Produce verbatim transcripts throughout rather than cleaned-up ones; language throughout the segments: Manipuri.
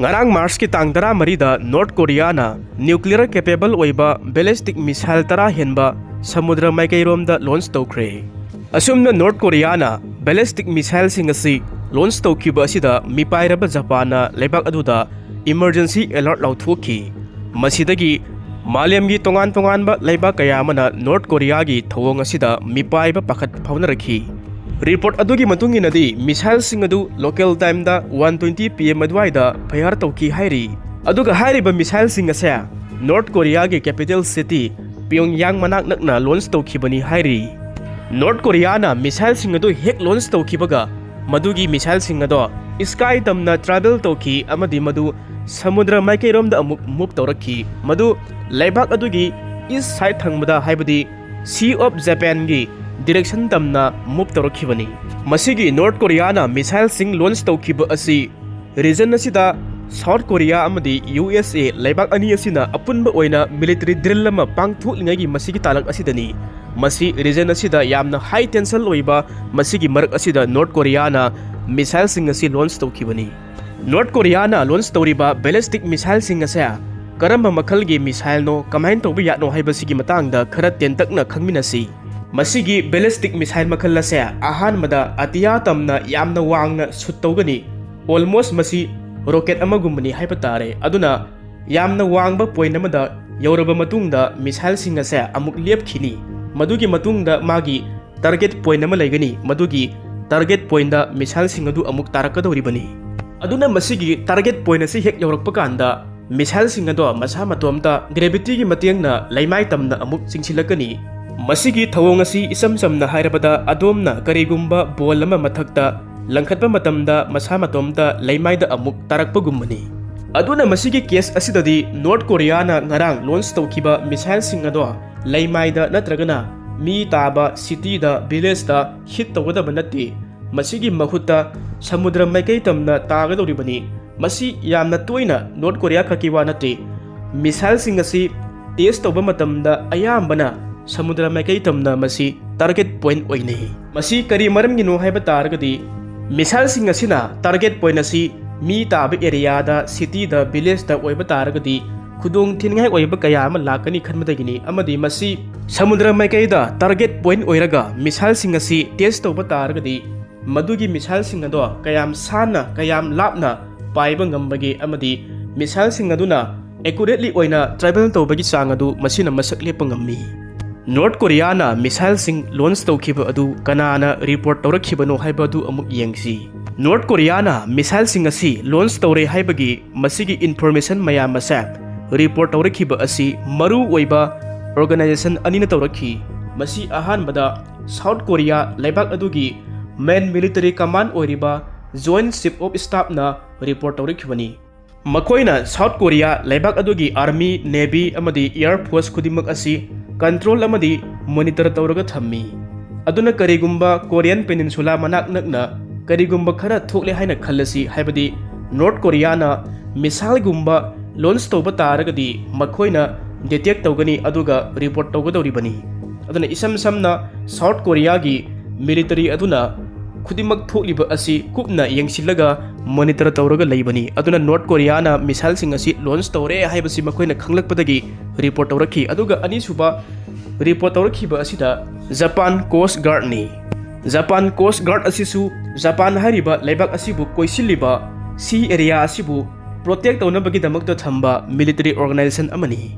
ꯉꯔꯥꯡ ꯃꯥꯔꯆꯀꯤ ꯇꯥꯡ ꯇꯔꯥꯃꯔꯤꯗ ꯅꯣꯔꯠ ꯀꯣꯔꯤꯌꯥꯅ ꯅ꯭ꯌꯨꯀ꯭ꯂꯤꯌꯔ ꯀꯦꯄꯦꯕꯜ ꯑꯣꯏꯕ ꯕꯦꯂꯤꯁꯇꯤꯛ ꯃꯤꯁꯥꯏꯜ ꯇꯔꯥ ꯍꯦꯟꯕ ꯁꯃꯨꯗ꯭ꯔ ꯃꯥꯏꯀꯩꯔꯣꯝꯗ ꯂꯣꯟꯆ ꯇꯧꯈ꯭ꯔꯦ꯫ ꯑꯁꯨꯝꯅ ꯅꯣꯔꯠ ꯀꯣꯔꯤꯌꯥꯅ ꯕꯦꯂꯤꯁꯇꯤꯛ ꯃꯤꯁꯥꯏꯜꯁꯤꯡ ꯑꯁꯤ ꯂꯣꯟꯆ ꯇꯧꯈꯤꯕ ꯑꯁꯤꯗ ꯃꯤꯄꯥꯏꯔꯕ ꯖꯄꯥꯟꯅ ꯂꯩꯕꯥꯛ ꯑꯗꯨꯗ ꯏꯃꯔꯖꯦꯟꯁꯤ ꯑꯦꯂꯔꯠ ꯂꯥꯎꯊꯣꯛꯈꯤ꯫ ꯃꯁꯤꯗꯒꯤ ꯃꯥꯂꯦꯝꯒꯤ ꯇꯣꯉꯥꯟ ꯇꯣꯉꯥꯟꯕ ꯂꯩꯕꯥꯛ ꯀꯌꯥ ꯑꯃꯅ ꯅꯣꯔꯠ ꯀꯣꯔꯤꯌꯥꯒꯤ ꯊꯧꯑꯣꯡ ꯑꯁꯤꯗ ꯃꯤꯄꯥꯏꯕ ꯄꯥꯈꯠ ꯐꯥꯎꯅꯔꯛꯈꯤ꯫ ꯔꯤꯄꯣꯔꯠ ꯑꯗꯨꯒꯤ ꯃꯇꯨꯡ ꯏꯟꯅꯗꯤ, ꯃꯤꯁꯥꯏꯜꯁꯤꯡ ꯑꯗꯨ ꯂꯣꯀꯦꯜ ꯇꯥꯏꯝꯗ ꯋꯥꯟ ꯇ꯭ꯋꯦꯟꯇꯤ ꯄꯤ ꯑꯦꯝ ꯑꯗꯨꯋꯥꯏꯗ ꯐꯌꯥꯔ ꯇꯧꯈꯤ ꯍꯥꯏꯔꯤ꯫ ꯑꯗꯨꯒ ꯍꯥꯏꯔꯤꯕ ꯃꯤꯁꯥꯏꯜꯁꯤꯡ ꯑꯁꯦ ꯅꯣꯔꯠ ꯀꯣꯔꯤꯌꯥꯒꯤ ꯀꯦꯄꯤꯇꯦꯜ ꯁꯤꯇꯤ ꯄꯤꯌꯣꯡꯌꯥꯡ ꯃꯅꯥꯛ ꯅꯛꯅ ꯂꯣꯟꯆ ꯇꯧꯈꯤꯕꯅꯤ ꯍꯥꯏꯔꯤ꯫ ꯅꯣꯔꯠ ꯀꯣꯔꯤꯌꯥꯅ ꯃꯤꯁꯥꯏꯜꯁꯤꯡ ꯑꯗꯨ ꯍꯦꯛ ꯂꯣꯟꯆ ꯇꯧꯈꯤꯕꯒ, ꯃꯗꯨꯒꯤ ꯃꯤꯁꯥꯏꯜꯁꯤꯡ ꯑꯗꯣ ꯁ꯭ꯀꯥꯏ ꯇꯝꯅ ꯇ꯭ꯔꯥꯚꯦꯜ ꯇꯧꯈꯤ ꯑꯃꯗꯤ ꯃꯗꯨ ꯁꯃꯨꯗ꯭ꯔ ꯃꯥꯏꯀꯩꯔꯣꯝꯗ ꯑꯃꯨꯛ ꯃꯨꯚ ꯇꯧꯔꯛꯈꯤ꯫ ꯃꯗꯨ ꯂꯩꯕꯥꯛ ꯑꯗꯨꯒꯤ ꯏꯁ ꯁꯥꯏꯠ ꯊꯪꯕꯗ, ꯍꯥꯏꯕꯗꯤ ꯁꯤ ꯑꯣꯐ ꯖꯄꯥꯟꯒꯤ ꯗꯤꯔꯦꯛꯁꯟ ꯇꯝꯅ ꯃꯨꯚ ꯇꯧꯔꯛꯈꯤꯕꯅꯤ꯫ ꯃꯁꯤꯒꯤ ꯅꯣꯔꯠ ꯀꯣꯔꯤꯌꯥꯅ ꯃꯤꯁꯥꯏꯜꯁꯤꯡ ꯂꯣꯟꯆ ꯇꯧꯈꯤꯕ ꯑꯁꯤ ꯔꯤꯖꯟ ꯑꯁꯤꯗ ꯁꯥꯎꯠ ꯀꯣꯔꯤꯌꯥ ꯑꯃꯗꯤ ꯌꯨ ꯑꯦꯁ ꯑꯦ ꯂꯩꯕꯥꯛ ꯑꯅꯤ ꯑꯁꯤꯅ ꯑꯄꯨꯟꯕ ꯑꯣꯏꯅ ꯃꯤꯂꯤꯇꯔꯤ ꯗ꯭ꯔꯤꯜ ꯑꯃ ꯄꯥꯡꯊꯣꯛꯂꯤꯉꯩꯒꯤ ꯃꯁꯤꯒꯤ ꯇꯥꯂꯛ ꯑꯁꯤꯗꯅꯤ꯫ ꯃꯁꯤ ꯔꯤꯖꯟ ꯑꯁꯤꯗ ꯌꯥꯝꯅ ꯍꯥꯏ ꯇꯦꯟꯁꯟ ꯑꯣꯏꯕ ꯃꯁꯤꯒꯤ ꯃꯔꯛ ꯑꯁꯤꯗ ꯅꯣꯔꯠ ꯀꯣꯔꯤꯌꯥꯅ ꯃꯤꯁꯥꯏꯜꯁꯤꯡ ꯑꯁꯤ ꯂꯣꯟꯆ ꯇꯧꯈꯤꯕꯅꯤ꯫ ꯅꯣꯔꯠ ꯀꯣꯔꯤꯌꯥꯅ ꯂꯣꯟꯆ ꯇꯧꯔꯤꯕ ꯕꯦꯂꯤꯁꯇꯤꯛ ꯃꯤꯁꯥꯏꯜꯁꯤꯡ ꯑꯁꯦ ꯀꯔꯝꯕ ꯃꯈꯜꯒꯤ ꯃꯤꯁꯥꯏꯜꯅꯣ, ꯀꯃꯥꯏꯅ ꯇꯧꯕ ꯌꯥꯠꯅꯣ ꯍꯥꯏꯕꯁꯤꯒꯤ ꯃꯇꯥꯡꯗ ꯈꯔ ꯇꯦꯟꯇꯛꯅ ꯈꯪꯃꯤꯟꯅꯁꯤ꯫ ꯃꯁꯤꯒꯤ ꯕꯦꯂꯤꯁꯇꯤꯛ ꯃꯤꯁꯥꯏꯜ ꯃꯈꯜ ꯑꯁꯦ ꯑꯍꯥꯟꯕꯗ ꯑꯇꯤꯌꯥ ꯇꯝꯅ ꯌꯥꯝꯅ ꯋꯥꯡꯅ ꯁꯨꯠ ꯇꯧꯒꯅꯤ꯫ ꯑꯣꯜꯃꯣꯁ ꯃꯁꯤ ꯔꯣꯀꯦꯠ ꯑꯃꯒꯨꯝꯕꯅꯤ ꯍꯥꯏꯕ ꯇꯥꯔꯦ꯫ ꯑꯗꯨꯅ ꯌꯥꯝꯅ ꯋꯥꯡꯕ ꯄꯣꯏꯟ ꯑꯃꯗ ꯌꯧꯔꯕ ꯃꯇꯨꯡꯗ ꯃꯤꯁꯥꯏꯜꯁꯤꯡ ꯑꯁꯦ ꯑꯃꯨꯛ ꯂꯦꯞꯈꯤꯅꯤ꯫ ꯃꯗꯨꯒꯤ ꯃꯇꯨꯡꯗ ꯃꯥꯒꯤ ꯇꯥꯔꯒꯦꯠ ꯄꯣꯏꯟ ꯑꯃ ꯂꯩꯒꯅꯤ꯫ ꯃꯗꯨꯒꯤ ꯇꯥꯔꯒꯦꯠ ꯄꯣꯏꯟꯗ ꯃꯤꯁꯥꯏꯜꯁꯤꯡ ꯑꯗꯨ ꯑꯃꯨꯛ ꯇꯥꯔꯛꯀꯗꯧꯔꯤꯕꯅꯤ꯫ ꯑꯗꯨꯅ ꯃꯁꯤꯒꯤ ꯇꯥꯔꯒꯦꯠ ꯄꯣꯏꯟ ꯑꯁꯤ ꯍꯦꯛ ꯌꯧꯔꯛꯄ ꯀꯥꯟꯗ, ꯃꯤꯁꯥꯏꯜꯁꯤꯡ ꯑꯗꯣ ꯃꯁꯥ ꯃꯇꯣꯝꯇ ꯒ꯭ꯔꯦꯚꯤꯇꯤꯒꯤ ꯃꯇꯦꯡꯅ ꯂꯩꯃꯥꯏ ꯇꯝꯅ ꯑꯃꯨꯛ ꯆꯤꯡꯁꯤꯜꯂꯛꯀꯅꯤ꯫ ꯃꯁꯤꯒꯤ ꯊꯧꯑꯣꯡ ꯑꯁꯤ ꯏꯆꯝ ꯆꯝꯅ ꯍꯥꯏꯔꯕꯗ, ꯑꯗꯣꯝꯅ ꯀꯔꯤꯒꯨꯝꯕ ꯕꯣꯜ ꯑꯃ ꯃꯊꯛꯇ ꯂꯪꯈꯠꯄ ꯃꯇꯝꯗ ꯃꯁꯥ ꯃꯇꯣꯝꯇ ꯂꯩꯃꯥꯏꯗ ꯑꯃꯨꯛ ꯇꯥꯔꯛꯄꯒꯨꯝꯕꯅꯤ꯫ ꯑꯗꯨꯅ ꯃꯁꯤꯒꯤ ꯀꯦꯁ ꯑꯁꯤꯗꯗꯤ ꯅꯣꯔꯠ ꯀꯣꯔꯤꯌꯥꯅ ꯉꯔꯥꯡ ꯂꯣꯟꯆ ꯇꯧꯈꯤꯕ ꯃꯤꯁꯥꯏꯜꯁꯤꯡ ꯑꯗꯣ ꯂꯩꯃꯥꯏꯗ ꯅꯠꯇ꯭ꯔꯒꯅ ꯃꯤ ꯇꯥꯕ ꯁꯤꯇꯤꯗ, ꯚꯤꯂꯦꯖꯇ ꯍꯤꯠ ꯇꯧꯒꯗꯕ ꯅꯠꯇꯦ꯫ ꯃꯁꯤꯒꯤ ꯃꯍꯨꯠꯇ ꯁꯃꯨꯗ꯭ꯔ ꯃꯥꯏꯀꯩ ꯇꯝꯅ ꯇꯥꯒꯗꯧꯔꯤꯕꯅꯤ꯫ ꯃꯁꯤ ꯌꯥꯝꯅ ꯇꯣꯏꯅ ꯅꯣꯔꯠ ꯀꯣꯔꯤꯌꯥ ꯈꯛꯀꯤ ꯋꯥ ꯅꯠꯇꯦ꯫ ꯃꯤꯁꯥꯏꯜꯁꯤꯡ ꯑꯁꯤ ꯇꯦꯁ ꯇꯧꯕ ꯃꯇꯝꯗ ꯑꯌꯥꯝꯕꯅ ꯁꯃꯨꯗ꯭ꯔ ꯃꯥꯏꯀꯩ ꯇꯝꯅ ꯃꯁꯤ ꯇꯥꯔꯒꯦꯠ ꯄꯣꯏꯟ ꯑꯣꯏꯅꯩ꯫ ꯃꯁꯤ ꯀꯔꯤ ꯃꯔꯝꯒꯤꯅꯣ ꯍꯥꯏꯕ ꯇꯥꯔꯒꯗꯤ, ꯃꯤꯁꯥꯏꯜꯁꯤꯡ ꯑꯁꯤꯅ ꯇꯥꯔꯒꯦꯠ ꯄꯣꯏꯟ ꯑꯁꯤ ꯃꯤ ꯇꯥꯕ ꯑꯦꯔꯤꯌꯥꯗ, ꯁꯤꯇꯤꯗ, ꯚꯤꯂꯦꯖꯇ ꯑꯣꯏꯕ ꯇꯥꯔꯒꯗꯤ ꯈꯨꯗꯣꯡ ꯊꯤꯅꯤꯡꯉꯥꯏ ꯑꯣꯏꯕ ꯀꯌꯥ ꯑꯃ ꯂꯥꯛꯀꯅꯤ ꯈꯟꯕꯗꯒꯤꯅꯤ꯫ ꯑꯃꯗꯤ ꯃꯁꯤ ꯁꯃꯨꯗ꯭ꯔ ꯃꯥꯏꯀꯩꯗ ꯇꯥꯔꯒꯦꯠ ꯄꯣꯏꯟꯠ ꯑꯣꯏꯔꯒ ꯃꯤꯁꯥꯏꯜꯁꯤꯡ ꯑꯁꯤ ꯇꯦꯁ ꯇꯧꯕ ꯇꯥꯔꯒꯗꯤ ꯃꯗꯨꯒꯤ ꯃꯤꯁꯥꯏꯜꯁꯤꯡ ꯑꯗꯣ ꯀꯌꯥꯝ ꯁꯥꯟꯅ, ꯀꯌꯥꯝ ꯂꯥꯞꯅ ꯄꯥꯏꯕ ꯉꯝꯕꯒꯦ ꯑꯃꯗꯤ ꯃꯤꯁꯥꯏꯜꯁꯤꯡ ꯑꯗꯨꯅ ꯑꯦꯀꯨꯔꯦꯠꯂꯤ ꯑꯣꯏꯅ ꯇ꯭ꯔꯥꯚꯦꯜ ꯇꯧꯕꯒꯤ ꯆꯥꯡ ꯑꯗꯨ ꯃꯁꯤꯅ ꯃꯁꯛ ꯂꯦꯞꯄ ꯉꯝꯃꯤ꯫ ꯅꯣꯔꯠ ꯀꯣꯔꯤꯌꯥꯅ ꯃꯤꯁꯥꯏꯜꯁꯤꯡ ꯂꯣꯟꯆ ꯇꯧꯈꯤꯕ ꯑꯗꯨ ꯀꯅꯥꯅ ꯔꯤꯄꯣꯔꯠ ꯇꯧꯔꯛꯈꯤꯕꯅꯣ ꯍꯥꯏꯕ ꯑꯗꯨ ꯑꯃꯨꯛ ꯌꯦꯡꯁꯤ꯫ ꯅꯣꯔꯠ ꯀꯣꯔꯤꯌꯥꯅ ꯃꯤꯁꯥꯏꯜꯁꯤꯡ ꯑꯁꯤ ꯂꯣꯟꯆ ꯇꯧꯔꯦ ꯍꯥꯏꯕꯒꯤ ꯃꯁꯤꯒꯤ ꯏꯟꯐꯣꯔꯃꯦꯁꯟ ꯃꯌꯥꯝ ꯑꯁꯦ ꯔꯤꯄꯣꯔꯠ ꯇꯧꯔꯛꯈꯤꯕ ꯑꯁꯤ ꯃꯔꯨ ꯑꯣꯏꯕ ꯑꯣꯔꯒꯅꯥꯏꯖꯦꯁꯟ ꯑꯅꯤꯅ ꯇꯧꯔꯛꯈꯤ꯫ ꯃꯁꯤ ꯑꯍꯥꯟꯕꯗ ꯁꯥꯎꯠ ꯀꯣꯔꯤꯌꯥ ꯂꯩꯕꯥꯛ ꯑꯗꯨꯒꯤ ꯃꯦꯟ ꯃꯤꯂꯤꯇꯔꯤ ꯀꯃꯥꯟ ꯑꯣꯏꯔꯤꯕ ꯖꯣꯏꯟꯠ ꯆꯤꯐ ꯑꯣꯐ ꯁ꯭ꯇꯥꯐꯅ ꯔꯤꯄꯣꯔꯠ ꯇꯧꯔꯛꯈꯤꯕꯅꯤ꯫ ꯃꯈꯣꯏꯅ ꯁꯥꯎꯠ ꯀꯣꯔꯤꯌꯥ ꯂꯩꯕꯥꯛ ꯑꯗꯨꯒꯤ ꯑꯥꯔꯃꯤ, ꯅꯦꯚꯤ ꯑꯃꯗꯤ ꯑꯦꯌꯔ ꯐꯣꯔꯁ ꯈꯨꯗꯤꯡꯃꯛ ꯑꯁꯤ ꯀꯟꯇ꯭ꯔꯣꯜ ꯑꯃꯗꯤ ꯃꯣꯅꯤꯇꯔ ꯇꯧꯔꯒ ꯊꯝꯃꯤ꯫ ꯑꯗꯨꯅ ꯀꯔꯤꯒꯨꯝꯕ ꯀꯣꯔꯤꯌꯟ ꯄꯦꯅꯤꯟꯁꯨꯂꯥ ꯃꯅꯥꯛ ꯅꯛꯅ ꯀꯔꯤꯒꯨꯝꯕ ꯈꯔ ꯊꯣꯛꯂꯦ ꯍꯥꯏꯅ ꯈꯜꯂꯁꯤ, ꯍꯥꯏꯕꯗꯤ ꯅꯣꯔꯠ ꯀꯣꯔꯤꯌꯥꯅ ꯃꯤꯁꯥꯏꯜꯒꯨꯝꯕ ꯂꯣꯟꯆ ꯇꯧꯕ ꯇꯥꯔꯒꯗꯤ ꯃꯈꯣꯏꯅ ꯗꯤꯇꯦꯛ ꯇꯧꯒꯅꯤ ꯑꯗꯨꯒ ꯔꯤꯄꯣꯔꯠ ꯇꯧꯒꯗꯧꯔꯤꯕꯅꯤ꯫ ꯑꯗꯨꯅ ꯏꯁꯝ ꯁꯝꯅ ꯁꯥꯎꯠ ꯀꯣꯔꯤꯌꯥꯒꯤ ꯃꯤꯂꯤꯇꯔꯤ ꯑꯗꯨꯅ ꯈꯨꯗꯤꯡꯃꯛ ꯊꯣꯛꯂꯤꯕ ꯑꯁꯤ ꯀꯨꯞꯅ ꯌꯦꯡꯁꯤꯜꯂꯒ ꯃꯣꯅꯤꯇꯔ ꯇꯧꯔꯒ ꯂꯩꯕꯅꯤ꯫ ꯑꯗꯨꯅ ꯅꯣꯔꯠ ꯀꯣꯔꯤꯌꯥꯅ ꯃꯤꯁꯥꯏꯜꯁꯤꯡ ꯑꯁꯤ ꯂꯣꯟꯆ ꯇꯧꯔꯦ ꯍꯥꯏꯕꯁꯤ ꯃꯈꯣꯏꯅ ꯈꯪꯂꯛꯄꯗꯒꯤ ꯔꯤꯄꯣꯔꯠ ꯇꯧꯔꯛꯈꯤ꯫ ꯑꯗꯨꯒ ꯑꯅꯤꯁꯨꯕ ꯔꯤꯄꯣꯔꯠ ꯇꯧꯔꯛꯈꯤꯕ ꯑꯁꯤꯗ ꯖꯄꯥꯟ ꯀꯣꯁ ꯒꯥꯔꯗꯅꯤ꯫ ꯖꯄꯥꯟ ꯀꯣꯁ ꯒꯥꯔꯗ ꯑꯁꯤꯁꯨ ꯖꯄꯥꯟ ꯍꯥꯏꯔꯤꯕ ꯂꯩꯕꯥꯛ ꯑꯁꯤꯕꯨ ꯀꯣꯏꯁꯤꯜꯂꯤꯕ ꯁꯤ ꯑꯦꯔꯤꯌꯥ ꯑꯁꯤꯕꯨ ꯄ꯭ꯔꯣꯇꯦꯛ ꯇꯧꯅꯕꯒꯤꯗꯃꯛꯇ ꯊꯝꯕ ꯃꯤꯂꯤꯇꯔꯤ ꯑꯣꯔꯒꯅꯥꯏꯖꯦꯁꯟ ꯑꯃꯅꯤ꯫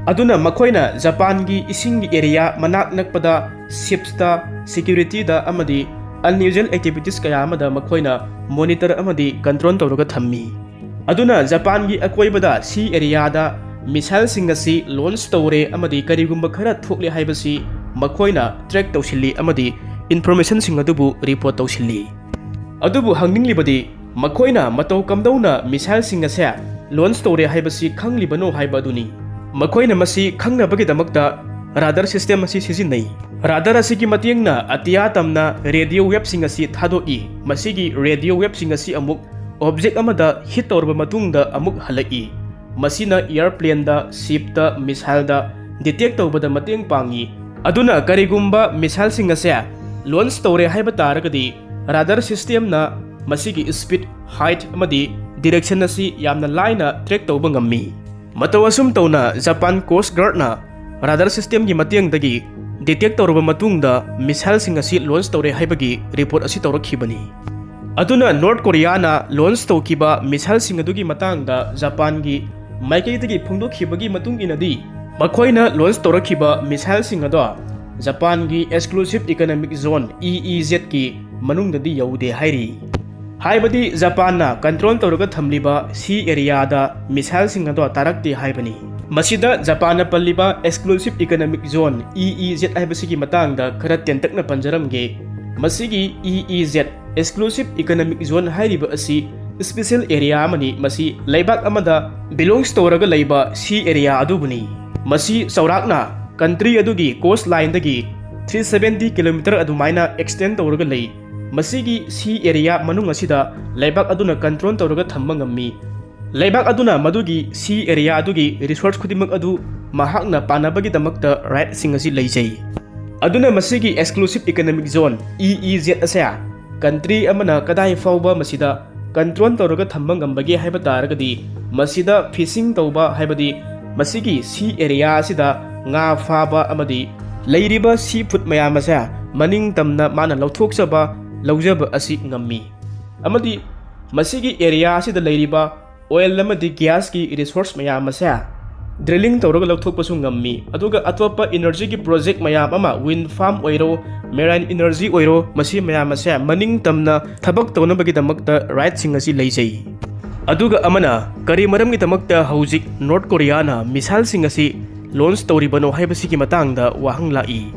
ꯑꯗꯨꯅ ꯃꯈꯣꯏꯅ ꯖꯄꯥꯟꯒꯤ ꯏꯁꯤꯡꯒꯤ ꯑꯦꯔꯤꯌꯥ ꯃꯅꯥꯛ ꯅꯛꯄꯗ ꯁꯤꯞꯁꯇ, ꯁꯦꯀ꯭ꯌꯨꯔꯤꯇꯤꯗ ꯑꯃꯗꯤ ꯑꯟꯌꯨꯖ꯭ꯋꯦꯜ ꯑꯦꯛꯇꯤꯚꯤꯇꯤꯁ ꯀꯌꯥ ꯑꯃꯗ ꯃꯈꯣꯏꯅ ꯃꯣꯅꯤꯇꯔ ꯑꯃꯗꯤ ꯀꯟꯇ꯭ꯔꯣꯜ ꯇꯧꯔꯒ ꯊꯝꯃꯤ꯫ ꯑꯗꯨꯅ ꯖꯄꯥꯟꯒꯤ ꯑꯀꯣꯏꯕꯗ ꯁꯤ ꯑꯦꯔꯤꯌꯥꯗ ꯃꯤꯁꯥꯏꯜꯁꯤꯡ ꯑꯁꯤ ꯂꯣꯟꯆ ꯇꯧꯔꯦ ꯑꯃꯗꯤ ꯀꯔꯤꯒꯨꯝꯕ ꯈꯔ ꯊꯣꯛꯂꯦ ꯍꯥꯏꯕꯁꯤ ꯃꯈꯣꯏꯅ ꯇ꯭ꯔꯦꯛ ꯇꯧꯁꯤꯜꯂꯤ ꯑꯃꯗꯤ ꯏꯟꯐꯣꯔꯃꯦꯁꯟꯁꯤꯡ ꯑꯗꯨꯕꯨ ꯔꯤꯄꯣꯔꯠ ꯇꯧꯁꯤꯜꯂꯤ꯫ ꯑꯗꯨꯕꯨ ꯍꯪꯅꯤꯡꯂꯤꯕꯗꯤ ꯃꯈꯣꯏꯅ ꯃꯇꯧ ꯀꯝꯗꯧꯅ ꯃꯤꯁꯥꯏꯜꯁꯤꯡ ꯑꯁꯦ ꯂꯣꯟꯆ ꯇꯧꯔꯦ ꯍꯥꯏꯕꯁꯤ ꯈꯪꯂꯤꯕꯅꯣ ꯍꯥꯏꯕ ꯑꯗꯨꯅꯤ꯫ ꯃꯈꯣꯏꯅ ꯃꯁꯤ ꯈꯪꯅꯕꯒꯤꯗꯃꯛꯇ ꯔꯥꯗꯥꯔ ꯁꯤꯁꯇꯦꯝ ꯑꯁꯤ ꯁꯤꯖꯤꯟꯅꯩ꯫ ꯔꯥꯗꯥꯔ ꯑꯁꯤꯒꯤ ꯃꯇꯦꯡꯅ ꯑꯇꯤꯌꯥ ꯇꯝꯅ ꯔꯦꯗꯤꯑꯣ ꯋꯦꯕꯁꯤꯡ ꯑꯁꯤ ꯊꯥꯗꯣꯛꯏ꯫ ꯃꯁꯤꯒꯤ ꯔꯦꯗꯤꯑꯣ ꯋꯦꯕꯁꯤꯡ ꯑꯁꯤ ꯑꯃꯨꯛ ꯑꯣꯕꯖꯦꯛ ꯑꯃꯗ ꯍꯤꯠ ꯇꯧꯔꯕ ꯃꯇꯨꯡꯗ ꯑꯃꯨꯛ ꯍꯜꯂꯛꯏ꯫ ꯃꯁꯤꯅ ꯑꯦꯌꯔꯄ꯭ꯂꯦꯟꯗ, ꯁꯤꯞꯇ, ꯃꯤꯁꯥꯏꯜꯗ ꯗꯤꯇꯦꯛ ꯇꯧꯕꯗ ꯃꯇꯦꯡ ꯄꯥꯡꯏ꯫ ꯑꯗꯨꯅ ꯀꯔꯤꯒꯨꯝꯕ ꯃꯤꯁꯥꯏꯜꯁꯤꯡ ꯑꯁꯦ ꯂꯣꯟꯆ ꯇꯧꯔꯦ ꯍꯥꯏꯕ ꯇꯥꯔꯒꯗꯤ ꯔꯥꯗꯥꯔ ꯁꯤꯁꯇꯦꯝꯅ ꯃꯁꯤꯒꯤ speed, height ꯑꯃꯗꯤ direction ꯑꯁꯤ ꯌꯥꯝꯅ ꯂꯥꯏꯅ track ꯇꯧꯕ ꯉꯝꯃꯤ꯫ ꯃꯇꯧ ꯑꯁꯨꯝ ꯇꯧꯅ Japan Coast Guardꯅ radar systemꯒꯤ ꯃꯇꯦꯡꯗꯒꯤ detect ꯇꯧꯔꯕ ꯃꯇꯨꯡꯗ missileꯁꯤꯡ ꯑꯁꯤ launch ꯇꯧꯔꯦ ꯍꯥꯏꯕꯒꯤ report ꯑꯁꯤ ꯇꯧꯔꯛꯈꯤꯕꯅꯤ꯫ ꯑꯗꯨꯅ North Koreaꯅ launch ꯇꯧꯈꯤꯕ missileꯁꯤꯡ ꯑꯗꯨꯒꯤ ꯃꯇꯥꯡꯗ Japanꯒꯤ ꯃꯥꯏꯀꯩꯗꯒꯤ ꯐꯣꯡꯗꯣꯛꯈꯤꯕꯒꯤ ꯃꯇꯨꯡ ꯏꯟꯅꯗꯤ, ꯃꯈꯣꯏꯅ launch ꯇꯧꯔꯛꯈꯤꯕ missileꯁꯤꯡ ꯑꯗꯣ Japanꯒꯤ Exclusive Economic Zone, EEZꯀꯤ ꯃꯅꯨꯡꯗꯗꯤ ꯌꯧꯗꯦ ꯍꯥꯏꯔꯤ꯫ ꯍꯥꯏꯕꯗꯤ Japanꯅ control ꯇꯧꯔꯒ ꯊꯝꯂꯤꯕ sea areaꯗ missileꯁꯤꯡ ꯑꯗꯣ ꯇꯥꯔꯛꯇꯦ ꯍꯥꯏꯕꯅꯤ꯫ ꯃꯁꯤꯗ Japanꯅ ꯄꯜꯂꯤꯕ Exclusive Economic Zone, EEZ ꯍꯥꯏꯕꯁꯤꯒꯤ ꯃꯇꯥꯡꯗ ꯈꯔ ꯇꯦꯟꯇꯛꯅ ꯄꯟꯖꯔꯝꯒꯦ꯫ ꯃꯁꯤꯒꯤ EEZ, Exclusive Economic Zone ꯍꯥꯏꯔꯤꯕ ꯑꯁꯤ special area ꯑꯃꯅꯤ꯫ ꯃꯁꯤ ꯂꯩꯕꯥꯛ ꯑꯃꯗ belongs ꯇꯧꯔꯒ ꯂꯩꯕ sea area ꯑꯗꯨꯕꯨꯅꯤ꯫ ꯃꯁꯤ ꯆꯥꯎꯔꯥꯛꯅ country ꯑꯗꯨꯒꯤ coast lineꯗꯒꯤ three seventy kilometer ꯑꯗꯨꯃꯥꯏꯅ extend ꯇꯧꯔꯒ ꯂꯩ꯫ ꯃꯁꯤꯒꯤ sea area ꯃꯅꯨꯡ ꯑꯁꯤꯗ ꯂꯩꯕꯥꯛ ꯑꯗꯨꯅ control ꯇꯧꯔꯒ ꯊꯝꯕ ꯉꯝꯃꯤ꯫ ꯂꯩꯕꯥꯛ ꯑꯗꯨꯅ ꯃꯗꯨꯒꯤ sea area ꯑꯗꯨꯒꯤ resource ꯈꯨꯗꯤꯡꯃꯛ ꯑꯗꯨ ꯃꯍꯥꯛꯅ ꯄꯥꯟꯅꯕꯒꯤꯗꯃꯛꯇ rightꯁꯤꯡ ꯑꯁꯤ ꯂꯩꯖꯩ꯫ ꯑꯗꯨꯅ ꯃꯁꯤꯒꯤ Exclusive Economic Zone, EEZ ꯑꯁꯦ country ꯑꯃꯅ ꯀꯗꯥꯏ ꯐꯥꯎꯕ ꯃꯁꯤꯗ control ꯇꯧꯔꯒ ꯊꯝꯕ ꯉꯝꯕꯒꯦ ꯍꯥꯏꯕ ꯇꯥꯔꯒꯗꯤ, ꯃꯁꯤꯗ fishing ꯇꯧꯕ, ꯍꯥꯏꯕꯗꯤ ꯃꯁꯤꯒꯤ sea area ꯑꯁꯤꯗ ꯉꯥ ꯐꯥꯕ ꯑꯃꯗꯤ ꯂꯩꯔꯤꯕ sea food ꯃꯌꯥꯝ ꯑꯁꯦ ꯃꯅꯤꯡ ꯇꯝꯅ ꯃꯥꯅ ꯂꯧꯊꯣꯛꯆꯕ, ꯂꯧꯖꯕ ꯑꯁꯤ ꯉꯝꯃꯤ꯫ ꯑꯃꯗꯤ ꯃꯁꯤꯒꯤ area ꯑꯁꯤꯗ ꯂꯩꯔꯤꯕ oil ꯑꯃꯗꯤ gasꯀꯤ resource ꯃꯌꯥꯝ ꯑꯁꯦ drilling ꯇꯧꯔꯒ ꯂꯧꯊꯣꯛꯄꯁꯨ ꯉꯝꯃꯤ꯫ ꯑꯗꯨꯒ ꯑꯇꯣꯞꯄ energyꯒꯤ project ꯃꯌꯥꯝ ꯑꯃ, wind farm ꯑꯣꯏꯔꯣ, marine energy ꯑꯣꯏꯔꯣ, ꯃꯁꯤ ꯃꯌꯥꯝ ꯑꯁꯦ ꯃꯅꯤꯡ ꯇꯝꯅ ꯊꯕꯛ ꯇꯧꯅꯕꯒꯤꯗꯃꯛꯇ rightꯁꯤꯡ ꯑꯁꯤ ꯂꯩꯖꯩ꯫ ꯑꯗꯨꯒ ꯑꯃꯅ, ꯀꯔꯤ ꯃꯔꯝꯒꯤꯗꯃꯛꯇ ꯍꯧꯖꯤꯛ North Koreaꯅ missileꯁꯤꯡ ꯑꯁꯤ launch ꯇꯧꯔꯤꯕꯅꯣ ꯍꯥꯏꯕꯁꯤꯒꯤ ꯃꯇꯥꯡꯗ ꯋꯥꯍꯪ ꯂꯥꯛꯏ꯫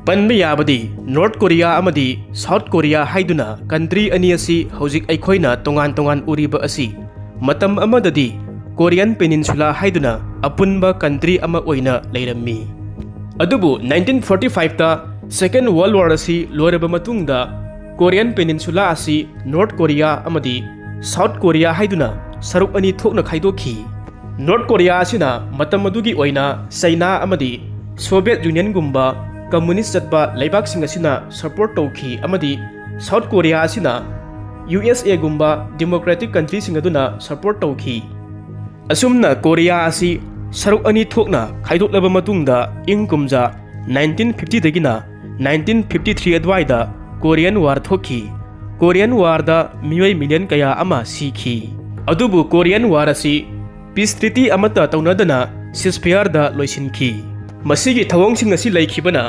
ꯄꯟꯕ ꯌꯥꯕꯗꯤ, North Korea ꯑꯃꯗꯤ South Korea ꯍꯥꯏꯗꯨꯅ country ꯑꯅꯤ ꯑꯁꯤ ꯍꯧꯖꯤꯛ ꯑꯩꯈꯣꯏꯅ ꯇꯣꯉꯥꯟ ꯇꯣꯉꯥꯟ ꯎꯔꯤꯕ ꯑꯁꯤ ꯃꯇꯝ ꯑꯃꯗꯗꯤ Korean Peninsula ꯍꯥꯏꯗꯨꯅ ꯑꯄꯨꯟꯕ country ꯑꯃ ꯑꯣꯏꯅ ꯂꯩꯔꯝꯃꯤ꯫ ꯑꯗꯨꯕꯨ nineteen forty fiveꯇ Second World War ꯑꯁꯤ ꯂꯣꯏꯔꯕ ꯃꯇꯨꯡꯗ Korean Peninsula ꯑꯁꯤ North Korea ꯑꯃꯗꯤ South Korea ꯍꯥꯏꯗꯨꯅ ꯁꯔꯨꯛ ꯑꯅꯤ ꯊꯣꯛꯅ ꯈꯥꯏꯗꯣꯛꯈꯤ꯫ North Korea ꯑꯁꯤꯅ ꯃꯇꯝ ꯑꯗꯨꯒꯤ ꯑꯣꯏꯅ China ꯑꯃꯗꯤ Soviet Unionꯒꯨꯝꯕ communist ꯆꯠꯄ ꯂꯩꯕꯥꯛꯁꯤꯡ ꯑꯁꯤꯅ support ꯇꯧꯈꯤ, ꯑꯃꯗꯤ South Korea ꯑꯁꯤꯅ ꯌꯨ ꯑꯦꯁ ꯑꯦꯒꯨꯝꯕ democratic countryꯁꯤꯡ ꯑꯗꯨꯅ support ꯇꯧꯈꯤ꯫ ꯑꯁꯨꯝꯅ ꯀꯣꯔꯤꯌꯥ ꯑꯁꯤ ꯁꯔꯨꯛ ꯑꯅꯤ ꯊꯣꯛꯅ ꯈꯥꯏꯗꯣꯛꯂꯕ ꯃꯇꯨꯡꯗ, ꯏꯪ ꯀꯨꯝꯖꯥ nineteen fiftyꯗꯒꯤꯅ nineteen fifty three ꯑꯗꯨꯋꯥꯏꯗ Korean War ꯊꯣꯛꯈꯤ꯫ Korean Warꯗ ꯃꯤꯑꯣꯏ million ꯀꯌꯥ ꯑꯃ ꯁꯤꯈꯤ꯫ ꯑꯗꯨꯕꯨ Korean War ꯑꯁꯤ peace treaty ꯑꯃꯠꯇ ꯇꯧꯅꯗꯅ ceasefireꯗ ꯂꯣꯏꯁꯤꯟꯈꯤ꯫ ꯃꯁꯤꯒꯤ ꯊꯧꯑꯣꯡꯁꯤꯡ ꯑꯁꯤ ꯂꯩꯈꯤꯕꯅ,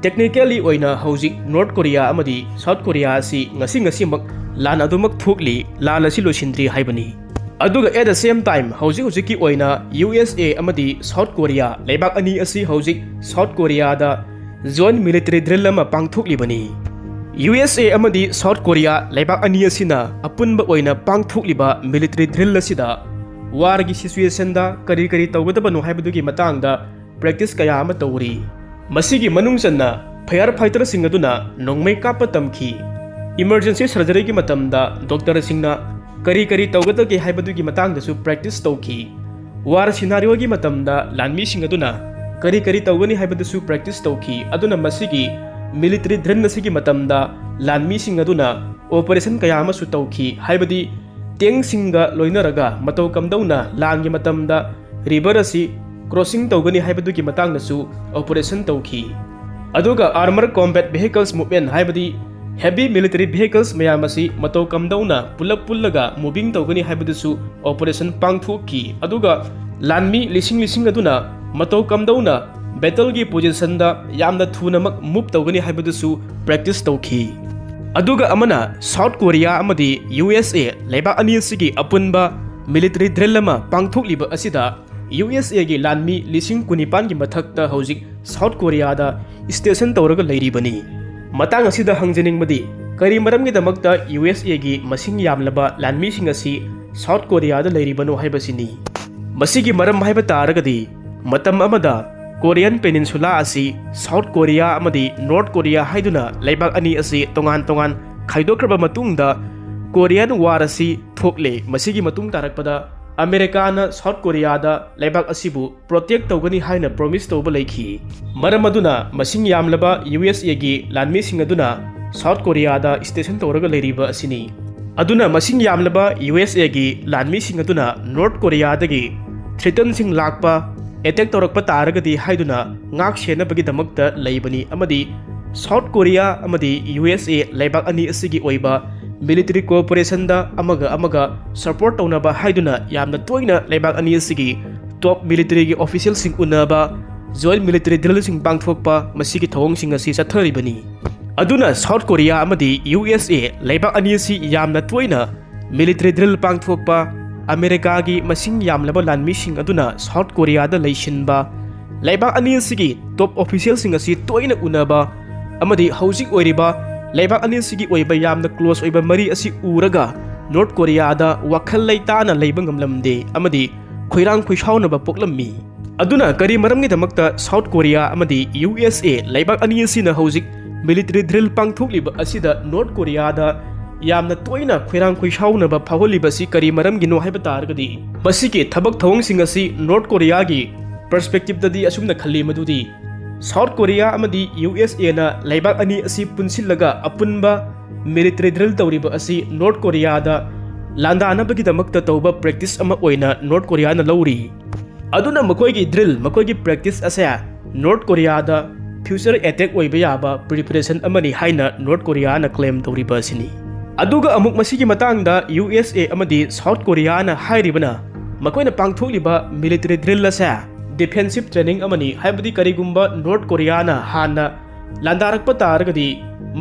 technically ꯑꯣꯏꯅ ꯍꯧꯖꯤꯛ North Korea ꯑꯃꯗꯤ South Korea ꯑꯁꯤ ꯉꯁꯤ ꯉꯁꯤꯃꯛ ꯂꯥꯟ ꯑꯗꯨꯃꯛ ꯊꯣꯛꯂꯤ, ꯂꯥꯟ ꯑꯁꯤ ꯂꯣꯏꯁꯤꯟꯗ꯭ꯔꯤ ꯍꯥꯏꯕꯅꯤ꯫ ꯑꯗꯨꯒ at the same time, ꯍꯧꯖꯤꯛ ꯍꯧꯖꯤꯛꯀꯤ ꯑꯣꯏꯅ ꯌꯨ ꯑꯦꯁ ꯑꯦ ꯑꯃꯗꯤ South Korea ꯂꯩꯕꯥꯛ ꯑꯅꯤ ꯑꯁꯤ ꯍꯧꯖꯤꯛ South Koreaꯗ joint military drill ꯑꯃ ꯄꯥꯡꯊꯣꯛꯂꯤꯕꯅꯤ꯫ ꯌꯨ ꯑꯦꯁ ꯑꯦ ꯑꯃꯗꯤ South Korea ꯂꯩꯕꯥꯛ ꯑꯅꯤ ꯑꯁꯤꯅ ꯑꯄꯨꯟꯕ ꯑꯣꯏꯅ ꯄꯥꯡꯊꯣꯛꯂꯤꯕ military drill ꯑꯁꯤꯗ warꯒꯤ situationꯗ ꯀꯔꯤ ꯀꯔꯤ ꯇꯧꯒꯗꯕꯅꯣ ꯍꯥꯏꯕꯗꯨꯒꯤ ꯃꯇꯥꯡꯗ practice ꯀꯌꯥ ꯑꯃ ꯇꯧꯔꯤ꯫ ꯃꯁꯤꯒꯤ ꯃꯅꯨꯡ ꯆꯟꯅ fire fighterꯁꯤꯡ ꯑꯗꯨꯅ ꯅꯣꯡꯃꯩ ꯀꯥꯞꯄ ꯇꯝꯈꯤ꯫ Emergency surgeryꯒꯤ ꯃꯇꯝꯗ doctorꯁꯤꯡꯅ ꯀꯔꯤ ꯀꯔꯤ ꯇꯧꯒꯗꯒꯦ ꯍꯥꯏꯕꯗꯨꯒꯤ ꯃꯇꯥꯡꯗꯁꯨ practice ꯇꯧꯈꯤ꯫ War scenarioꯒꯤ ꯃꯇꯝꯗ ꯂꯥꯟꯃꯤꯁꯤꯡ ꯑꯗꯨꯅ ꯀꯔꯤ ꯀꯔꯤ ꯇꯧꯒꯅꯤ ꯍꯥꯏꯕꯗꯨꯁꯨ practice ꯇꯧꯈꯤ꯫ ꯑꯗꯨꯅ ꯃꯁꯤꯒꯤ military drill ꯑꯁꯤꯒꯤ ꯃꯇꯝꯗ ꯂꯥꯟꯃꯤꯁꯤꯡ ꯑꯗꯨꯅ operation ꯀꯌꯥ ꯑꯃꯁꯨ ꯇꯧꯈꯤ, ꯍꯥꯏꯕꯗꯤ tankꯁꯤꯡꯒ ꯂꯣꯏꯅꯔꯒ ꯃꯇꯧ ꯀꯝꯗꯧꯅ ꯂꯥꯟꯒꯤ ꯃꯇꯝꯗ river ꯑꯁꯤ crossing ꯇꯧꯒꯅꯤ ꯍꯥꯏꯕꯗꯨꯒꯤ ꯃꯇꯥꯡꯗꯁꯨ operation ꯇꯧꯈꯤ꯫ ꯑꯗꯨꯒ armor combat vehicles movement, ꯍꯥꯏꯕꯗꯤ heavy military vehicles ꯃꯌꯥꯝ ꯑꯁꯤ ꯃꯇꯧ ꯀꯝꯗꯧꯅ ꯄꯨꯂꯞ ꯄꯨꯜꯂꯒ moving ꯇꯧꯒꯅꯤ ꯍꯥꯏꯕꯗꯨꯁꯨ operation ꯄꯥꯡꯊꯣꯛꯈꯤ꯫ ꯑꯗꯨꯒ ꯂꯥꯟꯃꯤ ꯂꯤꯁꯤꯡ ꯂꯤꯁꯤꯡ ꯑꯗꯨꯅ ꯃꯇꯧ ꯀꯝꯗꯧꯅ battleꯒꯤ positionꯗ ꯌꯥꯝꯅ ꯊꯨꯅꯃꯛ move ꯇꯧꯒꯅꯤ ꯍꯥꯏꯕꯗꯨꯁꯨ practice ꯇꯧꯈꯤ꯫ ꯑꯗꯨꯒ ꯑꯃꯅ South Korea ꯑꯃꯗꯤ ꯌꯨ ꯑꯦꯁ ꯑꯦ ꯂꯩꯕꯥꯛ ꯑꯅꯤ ꯑꯁꯤꯒꯤ ꯑꯄꯨꯟꯕ military drill ꯑꯃ ꯄꯥꯡꯊꯣꯛꯂꯤꯕ ꯑꯁꯤꯗ ꯌꯨ ꯑꯦꯁ ꯑꯦꯒꯤ ꯂꯥꯟꯃꯤ ꯂꯤꯁꯤꯡ ꯀꯨꯟꯅꯤꯄꯥꯟꯒꯤ ꯃꯊꯛꯇ ꯍꯧꯖꯤꯛ South Koreaꯗ station ꯇꯧꯔꯒ ꯂꯩꯔꯤꯕꯅꯤ꯫ ꯃꯇꯥꯡ ꯑꯁꯤꯗ ꯍꯪꯖꯅꯤꯡꯕꯗꯤ, ꯀꯔꯤ ꯃꯔꯝꯒꯤꯗꯃꯛꯇ ꯌꯨ ꯑꯦꯁ ꯑꯦꯒꯤ ꯃꯁꯤꯡ ꯌꯥꯝꯂꯕ ꯂꯥꯟꯃꯤꯁꯤꯡ ꯑꯁꯤ South Koreaꯗ ꯂꯩꯔꯤꯕꯅꯣ ꯍꯥꯏꯕꯁꯤꯅꯤ꯫ ꯃꯁꯤꯒꯤ ꯃꯔꯝ ꯍꯥꯏꯕ ꯇꯥꯔꯒꯗꯤ, ꯃꯇꯝ ꯑꯃꯗ Korean Peninsula ꯑꯁꯤ South Korea ꯑꯃꯗꯤ North Korea ꯍꯥꯏꯗꯨꯅ ꯂꯩꯕꯥꯛ ꯑꯅꯤ ꯑꯁꯤ ꯇꯣꯉꯥꯟ ꯇꯣꯉꯥꯟ ꯈꯥꯏꯗꯣꯛꯈ꯭ꯔꯕ ꯃꯇꯨꯡꯗ Korean War ꯑꯁꯤ ꯊꯣꯛꯂꯦ꯫ ꯃꯁꯤꯒꯤ ꯃꯇꯨꯡ ꯇꯥꯔꯛꯄꯗ ꯑꯃꯦꯔꯤꯀꯥꯅ South Koreaꯗ ꯂꯩꯕꯥꯛ ꯑꯁꯤꯕꯨ protect ꯇꯧꯒꯅꯤ ꯍꯥꯏꯅ promise ꯇꯧꯕ ꯂꯩꯈꯤ꯫ ꯃꯔꯝ ꯑꯗꯨꯅ ꯃꯁꯤꯡ ꯌꯥꯝꯂꯕ ꯌꯨ ꯑꯦꯁ ꯑꯦꯒꯤ ꯂꯥꯟꯃꯤꯁꯤꯡ ꯑꯗꯨꯅ South Koreaꯗ station ꯇꯧꯔꯒ ꯂꯩꯔꯤꯕ ꯑꯁꯤꯅꯤ꯫ ꯑꯗꯨꯅ ꯃꯁꯤꯡ ꯌꯥꯝꯂꯕ ꯌꯨ ꯑꯦꯁ ꯑꯦꯒꯤ ꯂꯥꯟꯃꯤꯁꯤꯡ ꯑꯗꯨꯅ ꯅꯣꯔꯠ ꯀꯣꯔꯤꯌꯥꯗꯒꯤ ꯊ꯭ꯔꯤꯇꯟꯁꯤꯡ ꯂꯥꯛꯄ, ꯑꯦꯇꯦꯛ ꯇꯧꯔꯛꯄ ꯇꯥꯔꯒꯗꯤ ꯍꯥꯏꯗꯨꯅ ꯉꯥꯛ ꯁꯦꯟꯅꯕꯒꯤꯗꯃꯛꯇ ꯂꯩꯕꯅꯤ ꯑꯃꯗꯤ ꯁꯥꯎꯠ ꯀꯣꯔꯤꯌꯥ ꯑꯃꯗꯤ ꯌꯨ ꯑꯦꯁ ꯑꯦ ꯂꯩꯕꯥꯛ ꯑꯅꯤ ꯑꯁꯤꯒꯤ ꯑꯣꯏꯕ ꯃꯤꯂꯤꯇꯔꯤ ꯀꯣꯑꯣꯄꯔꯦꯁꯟꯗ ꯑꯃꯒ ꯑꯃꯒ ꯁꯄꯣꯔꯠ ꯇꯧꯅꯕ ꯍꯥꯏꯗꯨꯅ ꯌꯥꯝꯅ ꯇꯣꯏꯅ ꯂꯩꯕꯥꯛ ꯑꯅꯤ ꯑꯁꯤꯒꯤ ꯇꯣꯞ ꯃꯤꯂꯤꯇꯔꯤꯒꯤ ꯑꯣꯐꯤꯁꯤꯌꯦꯜꯁꯤꯡ ꯎꯅꯕ, ꯖꯣꯏꯟ ꯃꯤꯂꯤꯇꯔꯤ ꯗ꯭ꯔꯤꯜꯁꯤꯡ ꯄꯥꯡꯊꯣꯛꯄ, ꯃꯁꯤꯒꯤ ꯊꯧꯑꯣꯡꯁꯤꯡ ꯑꯁꯤ ꯆꯠꯊꯔꯤꯕꯅꯤ꯫ ꯑꯗꯨꯅ ꯁꯥꯎꯠ ꯀꯣꯔꯤꯌꯥ ꯑꯃꯗꯤ ꯌꯨ ꯑꯦꯁ ꯑꯦ ꯂꯩꯕꯥꯛ ꯑꯅꯤ ꯑꯁꯤ ꯌꯥꯝꯅ ꯇꯣꯏꯅ ꯃꯤꯂꯤꯇꯔꯤ ꯗ꯭ꯔꯤꯜ ꯄꯥꯡꯊꯣꯛꯄ, ꯑꯃꯦꯔꯤꯀꯥꯒꯤ ꯃꯁꯤꯡ ꯌꯥꯝꯂꯕ ꯂꯥꯟꯃꯤꯁꯤꯡ ꯑꯗꯨꯅ ꯁꯥꯎꯠ ꯀꯣꯔꯤꯌꯥꯗ ꯂꯩꯁꯤꯟꯕ, ꯂꯩꯕꯥꯛ ꯑꯅꯤ ꯑꯁꯤꯒꯤ ꯇꯣꯞ ꯑꯣꯐꯤꯁꯤꯌꯦꯜꯁꯤꯡ ꯑꯁꯤ ꯇꯣꯏꯅ ꯎꯅꯕ ꯑꯃꯗꯤ ꯍꯧꯖꯤꯛ ꯑꯣꯏꯔꯤꯕ ꯂꯩꯕꯥꯛ ꯑꯅꯤ ꯑꯁꯤꯒꯤ ꯑꯣꯏꯕ ꯌꯥꯝꯅ ꯀ꯭ꯂꯣꯁ ꯑꯣꯏꯕ ꯃꯔꯤ ꯑꯁꯤ ꯎꯔꯒ ꯅꯣꯔꯠ ꯀꯣꯔꯤꯌꯥꯗ ꯋꯥꯈꯜ ꯂꯩꯇꯥꯅ ꯂꯩꯕ ꯉꯝꯂꯝꯗꯦ ꯑꯃꯗꯤ ꯈꯣꯏꯔꯥꯡ ꯈꯣꯏꯁꯥꯎꯅꯕ ꯄꯣꯛꯂꯝꯃꯤ꯫ ꯑꯗꯨꯅ ꯀꯔꯤ ꯃꯔꯝꯒꯤꯗꯃꯛꯇ ꯁꯥꯎꯠ ꯀꯣꯔꯤꯌꯥ ꯑꯃꯗꯤ ꯌꯨ ꯑꯦꯁ ꯑꯦ ꯂꯩꯕꯥꯛ ꯑꯅꯤ ꯑꯁꯤꯅ ꯍꯧꯖꯤꯛ ꯃꯤꯂꯤꯇꯔꯤ ꯗ꯭ꯔꯤꯜ ꯄꯥꯡꯊꯣꯛꯂꯤꯕ ꯑꯁꯤꯗ ꯅꯣꯔꯠ ꯀꯣꯔꯤꯌꯥꯗ ꯌꯥꯝꯅ ꯇꯣꯏꯅ ꯈꯣꯏꯔꯥꯡ ꯈꯣꯏꯁꯥꯎꯅꯕ ꯐꯥꯎꯍꯜꯂꯤꯕꯁꯤ ꯀꯔꯤ ꯃꯔꯝꯒꯤꯅꯣ ꯍꯥꯏꯕ ꯇꯥꯔꯒꯗꯤ, ꯃꯁꯤꯒꯤ ꯊꯕꯛ ꯊꯧꯑꯣꯡꯁꯤꯡ ꯑꯁꯤ ꯅꯣꯔꯠ ꯀꯣꯔꯤꯌꯥꯒꯤ ꯄꯔꯁꯄꯦꯛꯇꯤꯞꯇꯗꯤ ꯑꯁꯨꯝꯅ ꯈꯜꯂꯤ ꯃꯗꯨꯗꯤ ꯁꯥꯎꯠ ꯀꯣꯔꯤꯌꯥ ꯑꯃꯗꯤ ꯌꯨ ꯑꯦꯁ ꯑꯦꯅ ꯂꯩꯕꯥꯛ ꯑꯅꯤ ꯑꯁꯤ ꯄꯨꯟꯁꯤꯜꯂꯒ ꯑꯄꯨꯟꯕ ꯃꯤꯂꯤꯇꯔꯤ ꯗ꯭ꯔꯤꯜ ꯇꯧꯔꯤꯕ ꯑꯁꯤ ꯅꯣꯔꯠ ꯀꯣꯔꯤꯌꯥꯗ ꯂꯥꯟꯗꯥꯅꯕꯒꯤꯗꯃꯛꯇ ꯇꯧꯕ ꯄ꯭ꯔꯦꯛꯇꯤꯁ ꯑꯃ ꯑꯣꯏꯅ ꯅꯣꯔꯠ ꯀꯣꯔꯤꯌꯥꯅ ꯂꯧꯔꯤ꯫ ꯑꯗꯨꯅ ꯃꯈꯣꯏꯒꯤ ꯗ꯭ꯔꯤꯜ, ꯃꯈꯣꯏꯒꯤ ꯄ꯭ꯔꯦꯛꯇꯤꯁ ꯑꯁꯦ ꯅꯣꯔꯠ ꯀꯣꯔꯤꯌꯥꯗ ꯐ꯭ꯌꯨꯆꯔ ꯑꯦꯇꯦꯛ ꯑꯣꯏꯕ ꯌꯥꯕ ꯄ꯭ꯔꯤꯄꯦꯔꯦꯁꯟ ꯑꯃꯅꯤ ꯍꯥꯏꯅ ꯅꯣꯔꯠ ꯀꯣꯔꯤꯌꯥꯅ ꯀ꯭ꯂꯦꯝ ꯇꯧꯔꯤꯕ ꯑꯁꯤꯅꯤ꯫ ꯑꯗꯨꯒ ꯑꯃꯨꯛ ꯃꯁꯤꯒꯤ ꯃꯇꯥꯡꯗ ꯌꯨ ꯑꯦꯁ ꯑꯦ ꯑꯃꯗꯤ ꯁꯥꯎꯠ ꯀꯣꯔꯤꯌꯥꯅ ꯍꯥꯏꯔꯤꯕꯅ, ꯃꯈꯣꯏꯅ ꯄꯥꯡꯊꯣꯛꯂꯤꯕ ꯃꯤꯂꯤꯇꯔꯤ ꯗ꯭ꯔꯤꯜ ꯑꯁꯦ ꯗꯤꯐꯦꯟꯁꯤꯞ ꯇ꯭ꯔꯦꯅꯤꯡ ꯑꯃꯅꯤ, ꯍꯥꯏꯕꯗꯤ ꯀꯔꯤꯒꯨꯝꯕ ꯅꯣꯔꯠ ꯀꯣꯔꯤꯌꯥꯅ ꯍꯥꯟꯅ ꯂꯥꯟꯗꯥꯔꯛꯄ ꯇꯥꯔꯒꯗꯤ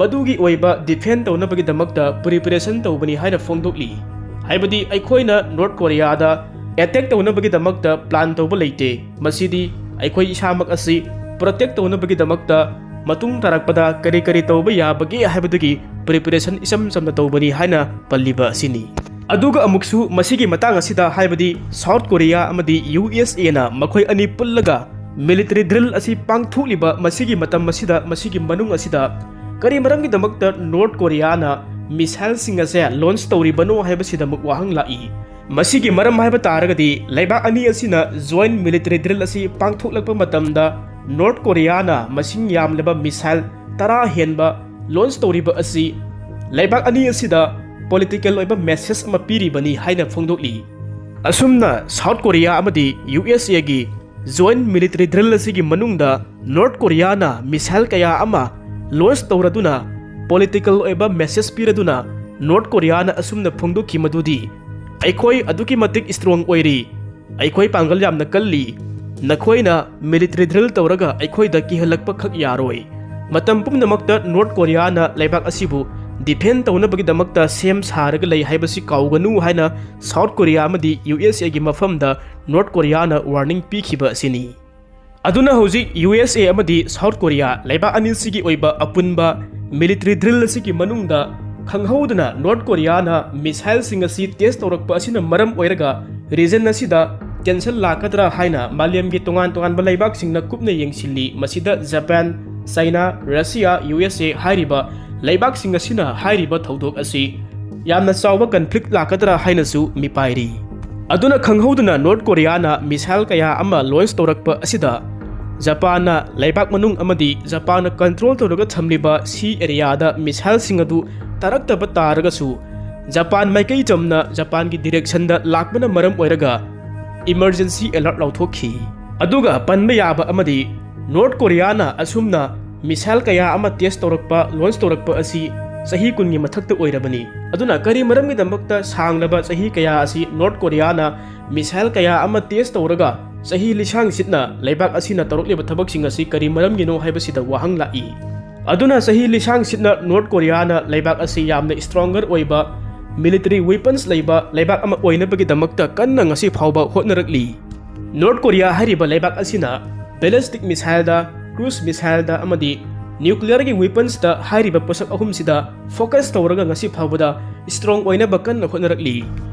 ꯃꯗꯨꯒꯤ ꯑꯣꯏꯕ ꯗꯤꯐꯦꯟ ꯇꯧꯅꯕꯒꯤꯗꯃꯛꯇ ꯄ꯭ꯔꯤꯄꯦꯔꯦꯁꯟ ꯇꯧꯕꯅꯤ ꯍꯥꯏꯅ ꯐꯣꯡꯗꯣꯛꯂꯤ꯫ ꯍꯥꯏꯕꯗꯤ ꯑꯩꯈꯣꯏꯅ ꯅꯣꯔꯠ ꯀꯣꯔꯤꯌꯥꯗ ꯑꯦꯇꯦꯛ ꯇꯧꯅꯕꯒꯤꯗꯃꯛꯇ ꯄ꯭ꯂꯥꯟ ꯇꯧꯕ ꯂꯩꯇꯦ, ꯃꯁꯤꯗꯤ ꯑꯩꯈꯣꯏ ꯏꯁꯥꯃꯛ ꯑꯁꯤ ꯄ꯭ꯔꯣꯇꯦꯛ ꯇꯧꯅꯕꯒꯤꯗꯃꯛꯇ ꯃꯇꯨꯡ ꯇꯥꯔꯛꯄꯗ ꯀꯔꯤ ꯀꯔꯤ ꯇꯧꯕ ꯌꯥꯕꯒꯦ ꯍꯥꯏꯕꯗꯨꯒꯤ ꯄ꯭ꯔꯤꯄꯦꯔꯦꯁꯟ ꯏꯆꯝ ꯆꯝꯅ ꯇꯧꯕꯅꯤ ꯍꯥꯏꯅ ꯄꯜꯂꯤꯕ ꯑꯁꯤꯅꯤ꯫ ꯑꯗꯨꯒ ꯑꯃꯨꯛꯁꯨ ꯃꯁꯤꯒꯤ ꯃꯇꯥꯡ ꯑꯁꯤꯗ, ꯍꯥꯏꯕꯗꯤ ꯁꯥꯎꯠ ꯀꯣꯔꯤꯌꯥ ꯑꯃꯗꯤ ꯌꯨ ꯑꯦꯁ ꯑꯦꯅ ꯃꯈꯣꯏ ꯑꯅꯤ ꯄꯨꯜꯂꯒ ꯃꯤꯂꯤꯇꯔꯤ ꯗ꯭ꯔꯤꯜ ꯑꯁꯤ ꯄꯥꯡꯊꯣꯛꯂꯤꯕ ꯃꯁꯤꯒꯤ ꯃꯇꯝ ꯑꯁꯤꯗ, ꯃꯁꯤꯒꯤ ꯃꯅꯨꯡ ꯑꯁꯤꯗ ꯀꯔꯤ ꯃꯔꯝꯒꯤꯗꯃꯛꯇ ꯅꯣꯔꯠ ꯀꯣꯔꯤꯌꯥꯅ ꯃꯤꯁꯥꯏꯜꯁꯤꯡ ꯑꯁꯦ ꯂꯣꯟꯆ ꯇꯧꯔꯤꯕꯅꯣ ꯍꯥꯏꯕꯁꯤꯗ ꯑꯃꯨꯛ ꯋꯥꯍꯪ ꯂꯥꯛꯏ꯫ ꯃꯁꯤꯒꯤ ꯃꯔꯝ ꯍꯥꯏꯕ ꯇꯥꯔꯒꯗꯤ ꯂꯩꯕꯥꯛ ꯑꯅꯤ ꯑꯁꯤꯅ ꯖꯣꯏꯟ ꯃꯤꯂꯤꯇꯔꯤ ꯗ꯭ꯔꯤꯜ ꯑꯁꯤ ꯄꯥꯡꯊꯣꯛꯂꯛꯄ ꯃꯇꯝꯗ ꯅꯣꯔꯠ ꯀꯣꯔꯤꯌꯥꯅ ꯃꯁꯤꯡ ꯌꯥꯝꯂꯕ ꯃꯤꯁꯥꯏꯜ ꯇꯔꯥ ꯍꯦꯟꯕ ꯂꯣꯟꯆ ꯇꯧꯔꯤꯕ ꯑꯁꯤ ꯂꯩꯕꯥꯛ ꯑꯅꯤ ꯑꯁꯤꯗ ꯄꯣꯂꯤꯇꯤꯀꯦꯜ ꯑꯣꯏꯕ ꯃꯦꯁꯦꯖ ꯑꯃ ꯄꯤꯔꯤꯕꯅꯤ ꯍꯥꯏꯅ ꯐꯣꯡꯗꯣꯛꯂꯤ꯫ ꯑꯁꯨꯝꯅ ꯁꯥꯎꯠ ꯀꯣꯔꯤꯌꯥ ꯑꯃꯗꯤ ꯌꯨ ꯑꯦꯁ ꯑꯦꯒꯤ ꯖꯣꯏꯟ ꯃꯤꯂꯤꯇꯔꯤ ꯗ꯭ꯔꯤꯜ ꯑꯁꯤꯒꯤ ꯃꯅꯨꯡꯗ ꯅꯣꯔꯠ ꯀꯣꯔꯤꯌꯥꯅ ꯃꯤꯁꯥꯏꯜ ꯀꯌꯥ ꯑꯃ ꯂꯣꯟꯆ ꯇꯧꯔꯗꯨꯅ ꯄꯣꯂꯤꯇꯤꯀꯦꯜ ꯑꯣꯏꯕ ꯃꯦꯁꯦꯖ ꯄꯤꯔꯗꯨꯅ ꯅꯣꯔꯠ ꯀꯣꯔꯤꯌꯥꯅ ꯑꯁꯨꯝꯅ ꯐꯣꯡꯗꯣꯛꯈꯤ ꯃꯗꯨꯗꯤ, "ꯑꯩꯈꯣꯏ ꯑꯗꯨꯛꯀꯤ ꯃꯇꯤꯛ ꯏꯁꯇ꯭ꯔꯣꯡ ꯑꯣꯏꯔꯤ, ꯑꯩꯈꯣꯏ ꯄꯥꯡꯒꯜ ꯌꯥꯝꯅ ꯀꯜꯂꯤ, ꯅꯈꯣꯏꯅ ꯃꯤꯂꯤꯇꯔꯤ ꯗ꯭ꯔꯤꯜ ꯇꯧꯔꯒ ꯑꯩꯈꯣꯏꯗ ꯀꯤꯍꯜꯂꯛꯄ ꯈꯛ ꯌꯥꯔꯣꯏ꯫ ꯃꯇꯝ ꯄꯨꯝꯅꯃꯛꯇ ꯅꯣꯔꯠ ꯀꯣꯔꯤꯌꯥꯅ ꯂꯩꯕꯥꯛ ꯑꯁꯤꯕꯨ ꯗꯤꯐꯦꯟ ꯇꯧꯅꯕꯒꯤꯗꯃꯛꯇ ꯁꯦꯝ ꯁꯥꯔꯒ ꯂꯩ ꯍꯥꯏꯕꯁꯤ ꯀꯥꯎꯒꯅꯨ" ꯍꯥꯏꯅ ꯁꯥꯎꯠ ꯀꯣꯔꯤꯌꯥ ꯑꯃꯗꯤ ꯌꯨ ꯑꯦꯁ ꯑꯦꯒꯤ ꯃꯐꯝꯗ ꯅꯣꯔꯠ ꯀꯣꯔꯤꯌꯥꯅ ꯋꯥꯔꯅꯤꯡ ꯄꯤꯈꯤꯕ ꯑꯁꯤꯅꯤ꯫ ꯑꯗꯨꯅ ꯍꯧꯖꯤꯛ ꯌꯨ ꯑꯦꯁ ꯑꯦ ꯑꯃꯗꯤ ꯁꯥꯎꯠ ꯀꯣꯔꯤꯌꯥ ꯂꯩꯕꯥꯛ ꯑꯅꯤꯁꯤꯒꯤ ꯑꯣꯏꯕ ꯑꯄꯨꯟꯕ ꯃꯤꯂꯤꯇꯔꯤ ꯗ꯭ꯔꯤꯜ ꯑꯁꯤꯒꯤ ꯃꯅꯨꯡꯗ ꯈꯪꯍꯧꯗꯅ ꯅꯣꯔꯠ ꯀꯣꯔꯤꯌꯥꯅ ꯃꯤꯁꯥꯏꯜꯁꯤꯡ ꯑꯁꯤ ꯇꯦꯁ ꯇꯧꯔꯛꯄ ꯑꯁꯤꯅ ꯃꯔꯝ ꯑꯣꯏꯔꯒ ꯔꯤꯖꯟ ꯑꯁꯤꯗ ꯇꯦꯟꯁꯟ ꯂꯥꯛꯀꯗ꯭ꯔꯥ ꯍꯥꯏꯅ ꯃꯥꯂꯦꯝꯒꯤ ꯇꯣꯉꯥꯟ ꯇꯣꯉꯥꯟꯕ ꯂꯩꯕꯥꯛꯁꯤꯡꯅ ꯀꯨꯞꯅ ꯌꯦꯡꯁꯤꯜꯂꯤ꯫ ꯃꯁꯤꯗ Japan, China, Russia, U S A ꯍꯥꯏꯔꯤꯕ ꯂꯩꯕꯥꯛꯁꯤꯡ ꯑꯁꯤꯅ ꯍꯥꯏꯔꯤꯕ ꯊꯧꯗꯣꯛ ꯑꯁꯤ ꯌꯥꯝꯅ ꯆꯥꯎꯕ ꯀꯟꯐ꯭ꯂꯤꯛ ꯂꯥꯛꯀꯗ꯭ꯔꯥ ꯍꯥꯏꯅꯁꯨ ꯃꯤꯄꯥꯏꯔꯤ꯫ ꯑꯗꯨꯅ ꯈꯪꯍꯧꯗꯅ ꯅꯣꯔꯠ ꯀꯣꯔꯤꯌꯥꯅ ꯃꯤꯁꯥꯏꯜ ꯀꯌꯥ ꯑꯃ ꯂꯣꯟꯆ ꯇꯧꯔꯛꯄ ꯑꯁꯤꯗ ꯖꯄꯥꯟꯅ ꯂꯩꯕꯥꯛ ꯃꯅꯨꯡ ꯑꯃꯗꯤ ꯖꯄꯥꯟꯅ ꯀꯟꯇ꯭ꯔꯣꯜ ꯇꯧꯔꯒ ꯊꯝꯂꯤꯕ ꯁꯤ ꯑꯦꯔꯤꯌꯥꯗ ꯃꯤꯁꯥꯏꯜꯁꯤꯡ ꯑꯗꯨ ꯇꯥꯔꯛꯇꯕ ꯇꯥꯔꯒꯁꯨ, ꯖꯄꯥꯟ ꯃꯥꯏꯀꯩ ꯆꯝꯅ ꯖꯄꯥꯟꯒꯤ ꯗꯤꯔꯦꯛꯁꯟꯗ ꯂꯥꯛꯄꯅ ꯃꯔꯝ ꯑꯣꯏꯔꯒ ꯏꯃꯔꯖꯦꯟꯁꯤ ꯑꯦꯂꯔꯠ ꯂꯧꯊꯣꯛꯈꯤ꯫ ꯑꯗꯨꯒ ꯄꯟꯕ ꯌꯥꯕ ꯑꯃꯗꯤ, ꯅꯣꯔꯠ ꯀꯣꯔꯤꯌꯥꯅ ꯑꯁꯨꯝꯅ ꯃꯤꯁꯥꯏꯜ ꯀꯌꯥ ꯑꯃ ꯇꯦꯁ ꯇꯧꯔꯛꯄ, ꯂꯣꯟꯆ ꯇꯧꯔꯛꯄ ꯑꯁꯤ ꯆꯍꯤ ꯀꯨꯟꯒꯤ ꯃꯊꯛꯇ ꯑꯣꯏꯔꯕꯅꯤ꯫ ꯑꯗꯨꯅ ꯀꯔꯤ ꯃꯔꯝꯒꯤꯗꯃꯛꯇ ꯁꯥꯡꯂꯕ ꯆꯍꯤ ꯀꯌꯥ ꯑꯁꯤ ꯅꯣꯔꯠ ꯀꯣꯔꯤꯌꯥꯅ ꯃꯤꯁꯥꯏꯜ ꯀꯌꯥ ꯑꯃ ꯇꯦꯁ ꯇꯧꯔꯒ ꯆꯍꯤ ꯂꯤꯁꯥꯡ ꯁꯤꯠꯅ ꯂꯩꯕꯥꯛ ꯑꯁꯤꯅ ꯇꯧꯔꯛꯂꯤꯕ ꯊꯕꯛꯁꯤꯡ ꯑꯁꯤ ꯀꯔꯤ ꯃꯔꯝꯒꯤꯅꯣ ꯍꯥꯏꯕꯁꯤꯗ ꯋꯥꯍꯪ ꯂꯥꯛꯏ꯫ ꯑꯗꯨꯅ ꯆꯍꯤ ꯂꯤꯁꯥꯡ ꯁꯤꯠꯅ ꯅꯣꯔꯠ ꯀꯣꯔꯤꯌꯥꯅ ꯂꯩꯕꯥꯛ ꯑꯁꯤ ꯌꯥꯝꯅ ꯁ꯭ꯇꯔꯣꯡꯒꯔ ꯑꯣꯏꯕ, ꯃꯤꯂꯤꯇꯔꯤ ꯋꯦꯄꯟꯁ ꯂꯩꯕ ꯂꯩꯕꯥꯛ ꯑꯃ ꯑꯣꯏꯅꯕꯒꯤꯗꯃꯛꯇ ꯀꯟꯅ ꯉꯁꯤ ꯐꯥꯎꯕ ꯍꯣꯠꯅꯔꯛꯂꯤ꯫ ꯅꯣꯔꯠ ꯀꯣꯔꯤꯌꯥ ꯍꯥꯏꯔꯤꯕ ꯂꯩꯕꯥꯛ ꯑꯁꯤꯅ ꯕꯦꯂꯤꯁꯇꯤꯛ ꯃꯤꯁꯥꯏꯜꯗ, ꯀ꯭ꯔꯨꯖ ꯃꯤꯁꯥꯏꯜꯗ ꯑꯃꯗꯤ ꯅ꯭ꯌꯨꯀ꯭ꯂꯤꯌꯔꯒꯤ ꯋꯦꯄꯟꯁꯇ ꯍꯥꯏꯔꯤꯕ ꯄꯣꯠꯁꯛ ꯑꯍꯨꯝꯁꯤꯗ ꯐꯣꯀꯁ ꯇꯧꯔꯒ ꯉꯁꯤ ꯐꯥꯎꯕꯗ ꯁ꯭ꯇꯔꯣꯡ ꯑꯣꯏꯅꯕ ꯀꯟꯅ ꯍꯣꯠꯅꯔꯛꯂꯤ꯫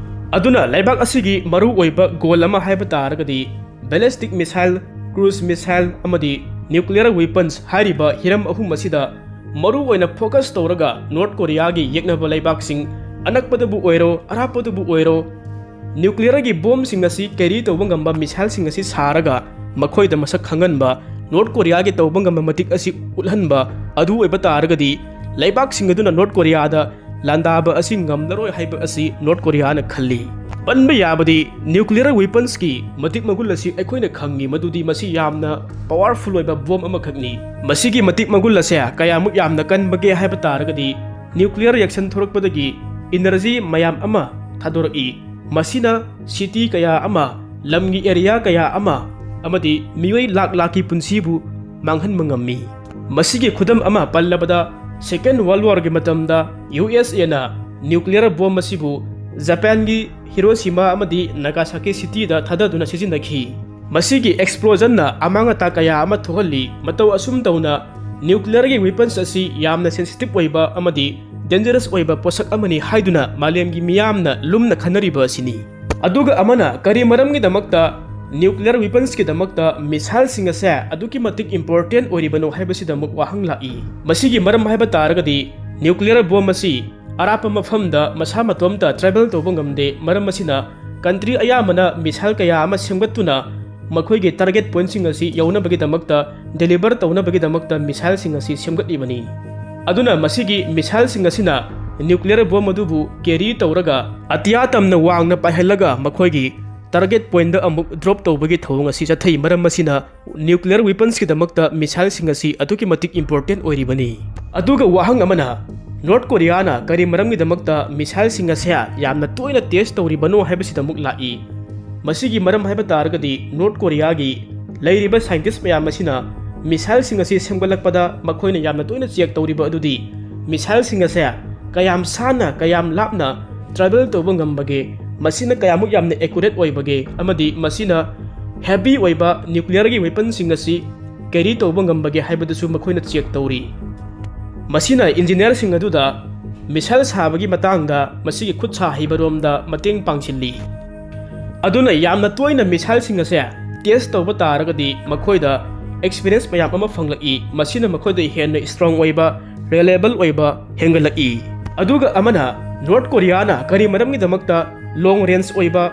ꯑꯗꯨꯅ ꯂꯩꯕꯥꯛ ꯑꯁꯤꯒꯤ ꯃꯔꯨ ꯑꯣꯏꯕ ꯒꯣꯜ ꯑꯃ ꯍꯥꯏꯕ ꯇꯥꯔꯒꯗꯤ ꯕꯦꯂꯤꯁꯇꯤꯛ ꯃꯤꯁꯥꯏꯜ, ꯀ꯭ꯔꯨꯖ ꯃꯤꯁꯥꯏꯜ ꯑꯃꯗꯤ ꯅ꯭ꯌꯨꯀ꯭ꯂꯤꯌꯔ ꯋꯦꯄꯟꯁ ꯍꯥꯏꯔꯤꯕ ꯍꯤꯔꯝ ꯑꯍꯨꯝ ꯑꯁꯤꯗ ꯃꯔꯨ ꯑꯣꯏꯅ ꯐꯣꯀꯁ ꯇꯧꯔꯒ ꯅꯣꯔꯠ ꯀꯣꯔꯤꯌꯥꯒꯤ ꯌꯦꯛꯅꯕ ꯂꯩꯕꯥꯛꯁꯤꯡ ꯑꯅꯛꯄꯗꯕꯨ ꯑꯣꯏꯔꯣ, ꯑꯔꯥꯞꯄꯗꯕꯨ ꯑꯣꯏꯔꯣ, ꯅ꯭ꯌꯨꯀ꯭ꯂꯤꯌꯔꯒꯤ ꯕꯣꯝꯁꯤꯡ ꯑꯁꯤ ꯀꯦꯔꯤ ꯇꯧꯕ ꯉꯝꯕ ꯃꯤꯁꯥꯏꯜꯁꯤꯡ ꯑꯁꯤ ꯁꯥꯔꯒ ꯃꯈꯣꯏꯗ ꯃꯁꯛ ꯈꯪꯍꯟꯕ, ꯅꯣꯔꯠ ꯀꯣꯔꯤꯌꯥꯒꯤ ꯇꯧꯕ ꯉꯝꯕ ꯃꯇꯤꯛ ꯑꯁꯤ ꯎꯠꯍꯟꯕ ꯑꯗꯨ ꯑꯣꯏꯕ ꯇꯥꯔꯒꯗꯤ, ꯂꯩꯕꯥꯛꯁꯤꯡ ꯑꯗꯨꯅ ꯅꯣꯔꯠ ꯀꯣꯔꯤꯌꯥꯗ ꯂꯥꯟꯗꯥꯕ ꯑꯁꯤ ꯉꯝꯂꯔꯣꯏ ꯍꯥꯏꯕ ꯑꯁꯤ ꯅꯣꯔꯠ ꯀꯣꯔꯤꯌꯥꯅ ꯈꯜꯂꯤ꯫ ꯄꯟꯕ ꯌꯥꯕꯗꯤ, ꯅ꯭ꯌꯨꯀ꯭ꯂꯤꯌꯔ ꯋꯤꯄꯟꯁꯀꯤ ꯃꯇꯤꯛ ꯃꯒꯨꯟ ꯑꯁꯤ ꯑꯩꯈꯣꯏꯅ ꯈꯪꯉꯤ ꯃꯗꯨꯗꯤ ꯃꯁꯤ ꯌꯥꯝꯅ ꯄꯋꯥꯔꯐꯨꯜ ꯑꯣꯏꯕ ꯕꯣꯝ ꯑꯃꯈꯛꯅꯤ꯫ ꯃꯁꯤꯒꯤ ꯃꯇꯤꯛ ꯃꯒꯨꯟ ꯑꯁꯦ ꯀꯌꯥꯃꯨꯛ ꯌꯥꯝꯅ ꯀꯟꯕꯒꯦ ꯍꯥꯏꯕ ꯇꯥꯔꯒꯗꯤ, ꯅ꯭ꯌꯨꯀ꯭ꯂꯤꯌꯔ ꯔꯤꯌꯦꯛꯁꯟ ꯊꯣꯔꯛꯄꯗꯒꯤ ꯏꯅꯔꯖꯤ ꯃꯌꯥꯝ ꯑꯃ ꯊꯥꯗꯣꯔꯛꯏ꯫ ꯃꯁꯤꯅ ꯁꯤꯇꯤ ꯀꯌꯥ ꯑꯃ, ꯂꯝꯒꯤ ꯑꯦꯔꯤꯌꯥ ꯀꯌꯥ ꯑꯃ, ꯑꯃꯗꯤ ꯃꯤꯑꯣꯏ ꯂꯥꯛ ꯂꯥꯛꯀꯤ ꯄꯨꯟꯁꯤꯕꯨ ꯃꯥꯡꯍꯟꯕ ꯉꯝꯃꯤ꯫ ꯃꯁꯤꯒꯤ ꯈꯨꯗꯝ ꯑꯃ ꯄꯜꯂꯕꯗ, ꯁꯦꯀꯦꯟ ꯋꯥꯔꯜ ꯋꯥꯔꯒꯤ ꯃꯇꯝꯗ ꯌꯨ ꯑꯦꯁ ꯑꯦꯅ ꯅ꯭ꯌꯨꯀ꯭ꯂꯤꯌꯔ ꯕꯣꯝ ꯑꯁꯤꯕꯨ ꯖꯄꯥꯟꯒꯤ ꯍꯤꯔꯣꯁꯤꯃꯥ ꯑꯃꯗꯤ ꯅꯥꯒꯥꯁꯥꯀꯤ ꯁꯤꯇꯤꯗ ꯊꯥꯗꯗꯨꯅ ꯁꯤꯖꯤꯟꯅꯈꯤ꯫ ꯃꯁꯤꯒꯤ ꯑꯦꯛꯁꯄ꯭ꯂꯣꯖꯟꯅ ꯑꯃꯥꯡ ꯑꯇꯥ ꯀꯌꯥ ꯑꯃ ꯊꯣꯛꯍꯜꯂꯤ꯫ ꯃꯇꯧ ꯑꯁꯨꯝ ꯇꯧꯅ, ꯅ꯭ꯌꯨꯀ꯭ꯂꯤꯌꯔꯒꯤ ꯋꯤꯄꯟꯁ ꯑꯁꯤ ꯌꯥꯝꯅ ꯁꯦꯟꯁꯤꯇꯤꯚ ꯑꯣꯏꯕ ꯑꯃꯗꯤ ꯗꯦꯟꯖꯔꯁ ꯑꯣꯏꯕ ꯄꯣꯠꯁꯛ ꯑꯃꯅꯤ ꯍꯥꯏꯗꯨꯅ ꯃꯥꯂꯦꯝꯒꯤ ꯃꯤꯌꯥꯝꯅ ꯂꯨꯝꯅ ꯈꯟꯅꯔꯤꯕ ꯑꯁꯤꯅꯤ꯫ ꯑꯗꯨꯒ ꯑꯃꯅ ꯀꯔꯤ ꯃꯔꯝꯒꯤꯗꯃꯛꯇ ꯅ꯭ꯌꯨꯀ꯭ꯂꯤꯌꯔ ꯋꯤꯄꯟꯁꯀꯤꯗꯃꯛꯇ ꯃꯤꯁꯥꯏꯜꯁꯤꯡ ꯑꯁꯦ ꯑꯗꯨꯛꯀꯤ ꯃꯇꯤꯛ ꯏꯝꯄꯣꯔꯇꯦꯟ ꯑꯣꯏꯔꯤꯕꯅꯣ ꯍꯥꯏꯕꯁꯤꯗ ꯑꯃꯨꯛ ꯋꯥꯍꯪ ꯂꯥꯛꯏ꯫ ꯃꯁꯤꯒꯤ ꯃꯔꯝ ꯍꯥꯏꯕ ꯇꯥꯔꯒꯗꯤ, ꯅ꯭ꯌꯨꯀ꯭ꯂꯤꯌꯔ ꯕꯣꯝ ꯑꯁꯤ ꯑꯔꯥꯞꯄ ꯃꯐꯝꯗ ꯃꯁꯥ ꯃꯇꯣꯝꯇ ꯇ꯭ꯔꯥꯚꯦꯜ ꯇꯧꯕ ꯉꯝꯗꯦ꯫ ꯃꯔꯝ ꯑꯁꯤꯅ, ꯀꯟꯇ꯭ꯔꯤ ꯑꯌꯥꯝꯕꯅ ꯃꯤꯁꯥꯏꯜ ꯀꯌꯥ ꯑꯃ ꯁꯦꯝꯒꯠꯇꯨꯅ ꯃꯈꯣꯏꯒꯤ ꯇꯥꯔꯒꯦꯠ ꯄꯣꯏꯟꯠꯁꯤꯡ ꯑꯁꯤ ꯌꯧꯅꯕꯒꯤꯗꯃꯛꯇ, ꯗꯦꯂꯤꯚꯔ ꯇꯧꯅꯕꯒꯤꯗꯃꯛꯇ ꯃꯤꯁꯥꯏꯜꯁꯤꯡ ꯑꯁꯤ ꯁꯦꯝꯒꯠꯂꯤꯕꯅꯤ꯫ ꯑꯗꯨꯅ ꯃꯁꯤꯒꯤ ꯃꯤꯁꯥꯏꯜꯁꯤꯡ ꯑꯁꯤꯅ ꯅ꯭ꯌꯨꯀ꯭ꯂꯤꯌꯔ ꯕꯣꯝ ꯑꯗꯨꯕꯨ ꯀꯦꯔꯤ ꯇꯧꯔꯒ, ꯑꯇꯤꯌꯥ ꯇꯝꯅ ꯋꯥꯡꯅ ꯄꯥꯏꯍꯜꯂꯒ, ꯃꯈꯣꯏꯒꯤ ꯇꯥꯔꯒꯦꯠ ꯄꯣꯏꯟꯠꯇ ꯑꯃꯨꯛ ꯗ꯭ꯔꯣꯞ ꯇꯧꯕꯒꯤ ꯊꯧꯑꯣꯡ ꯑꯁꯤ ꯆꯠꯊꯩ꯫ ꯃꯔꯝ ꯑꯁꯤꯅ ꯅ꯭ꯌꯨꯀ꯭ꯂꯤꯌꯔ ꯋꯤꯄꯟꯁꯀꯤꯗꯃꯛꯇ ꯃꯤꯁꯥꯏꯜꯁꯤꯡ ꯑꯁꯤ ꯑꯗꯨꯛꯀꯤ ꯃꯇꯤꯛ ꯏꯝꯄꯣꯔꯇꯦꯟ ꯑꯣꯏꯔꯤꯕꯅꯤ꯫ ꯑꯗꯨꯒ ꯋꯥꯍꯪ ꯑꯃꯅ, ꯅꯣꯔꯠ ꯀꯣꯔꯤꯌꯥꯅ ꯀꯔꯤ ꯃꯔꯝꯒꯤꯗꯃꯛꯇ ꯃꯤꯁꯥꯏꯜꯁꯤꯡ ꯑꯁꯦ ꯌꯥꯝꯅ ꯇꯣꯏꯅ ꯇꯦꯁ ꯇꯧꯔꯤꯕꯅꯣ ꯍꯥꯏꯕꯁꯤꯗ ꯑꯃꯨꯛ ꯂꯥꯛꯏ꯫ ꯃꯁꯤꯒꯤ ꯃꯔꯝ ꯍꯥꯏꯕ ꯇꯥꯔꯒꯗꯤ, ꯅꯣꯔꯠ ꯀꯣꯔꯤꯌꯥꯒꯤ ꯂꯩꯔꯤꯕ ꯁꯥꯏꯟꯇꯤꯁ ꯃꯌꯥꯝ ꯑꯁꯤꯅ ꯃꯤꯁꯥꯏꯜꯁꯤꯡ ꯑꯁꯤ ꯁꯦꯝꯒꯠꯂꯛꯄꯗ ꯃꯈꯣꯏꯅ ꯌꯥꯝꯅ ꯇꯣꯏꯅ ꯆꯦꯛ ꯇꯧꯔꯤꯕ ꯑꯗꯨꯗꯤ, ꯃꯤꯁꯥꯏꯜꯁꯤꯡ ꯑꯁꯦ ꯀꯌꯥꯝ ꯁꯥꯟꯅ, ꯀꯌꯥꯝ ꯂꯥꯞꯅ ꯇ꯭ꯔꯥꯚꯦꯜ ꯇꯧꯕ ꯉꯝꯕꯒꯦ, ꯃꯁꯤꯅ ꯀꯌꯥꯃꯨꯛ ꯌꯥꯝꯅ ꯑꯦꯀꯨꯔꯦꯠ ꯑꯣꯏꯕꯒꯦ, ꯑꯃꯗꯤ ꯃꯁꯤꯅ ꯍꯦꯚꯤ ꯑꯣꯏꯕ ꯅ꯭ꯌꯨꯀ꯭ꯂꯤꯌꯔꯒꯤ ꯋꯦꯄꯟꯁꯤꯡ ꯑꯁꯤ ꯀꯦꯔꯤ ꯇꯧꯕ ꯉꯝꯕꯒꯦ ꯍꯥꯏꯕꯗꯨꯁꯨ ꯃꯈꯣꯏꯅ ꯆꯦꯛ ꯇꯧꯔꯤ꯫ ꯃꯁꯤꯅ ꯏꯟꯖꯤꯅꯤꯌꯔꯁꯤꯡ ꯑꯗꯨꯗ ꯃꯤꯁꯥꯏꯜ ꯁꯥꯕꯒꯤ ꯃꯇꯥꯡꯗ ꯃꯁꯤꯒꯤ ꯈꯨꯠ ꯁꯥ ꯍꯩꯕꯔꯣꯝꯗ ꯃꯇꯦꯡ ꯄꯥꯡꯁꯤꯜꯂꯤ꯫ ꯑꯗꯨꯅ ꯌꯥꯝꯅ ꯇꯣꯏꯅ ꯃꯤꯁꯥꯏꯜꯁꯤꯡ ꯑꯁꯦ ꯇꯦꯁ ꯇꯧꯕ ꯇꯥꯔꯒꯗꯤ ꯃꯈꯣꯏꯗ ꯑꯦꯛꯁꯄꯤꯔꯤꯌꯦꯟꯁ ꯃꯌꯥꯝ ꯑꯃ ꯐꯪꯂꯛꯏ꯫ ꯃꯁꯤꯅ ꯃꯈꯣꯏꯗ ꯍꯦꯟꯅ ꯁ꯭ꯇꯔꯣꯡ ꯑꯣꯏꯕ, ꯔꯤꯂꯥꯏꯕꯜ ꯑꯣꯏꯕ ꯍꯦꯟꯒꯠꯂꯛꯏ꯫ ꯑꯗꯨꯒ ꯑꯃꯅ, ꯅꯣꯔꯠ ꯀꯣꯔꯤꯌꯥꯅ ꯀꯔꯤ ꯃꯔꯝꯒꯤꯗꯃꯛꯇ ꯂꯣꯡ ꯔꯦꯟꯖ ꯑꯣꯏꯕ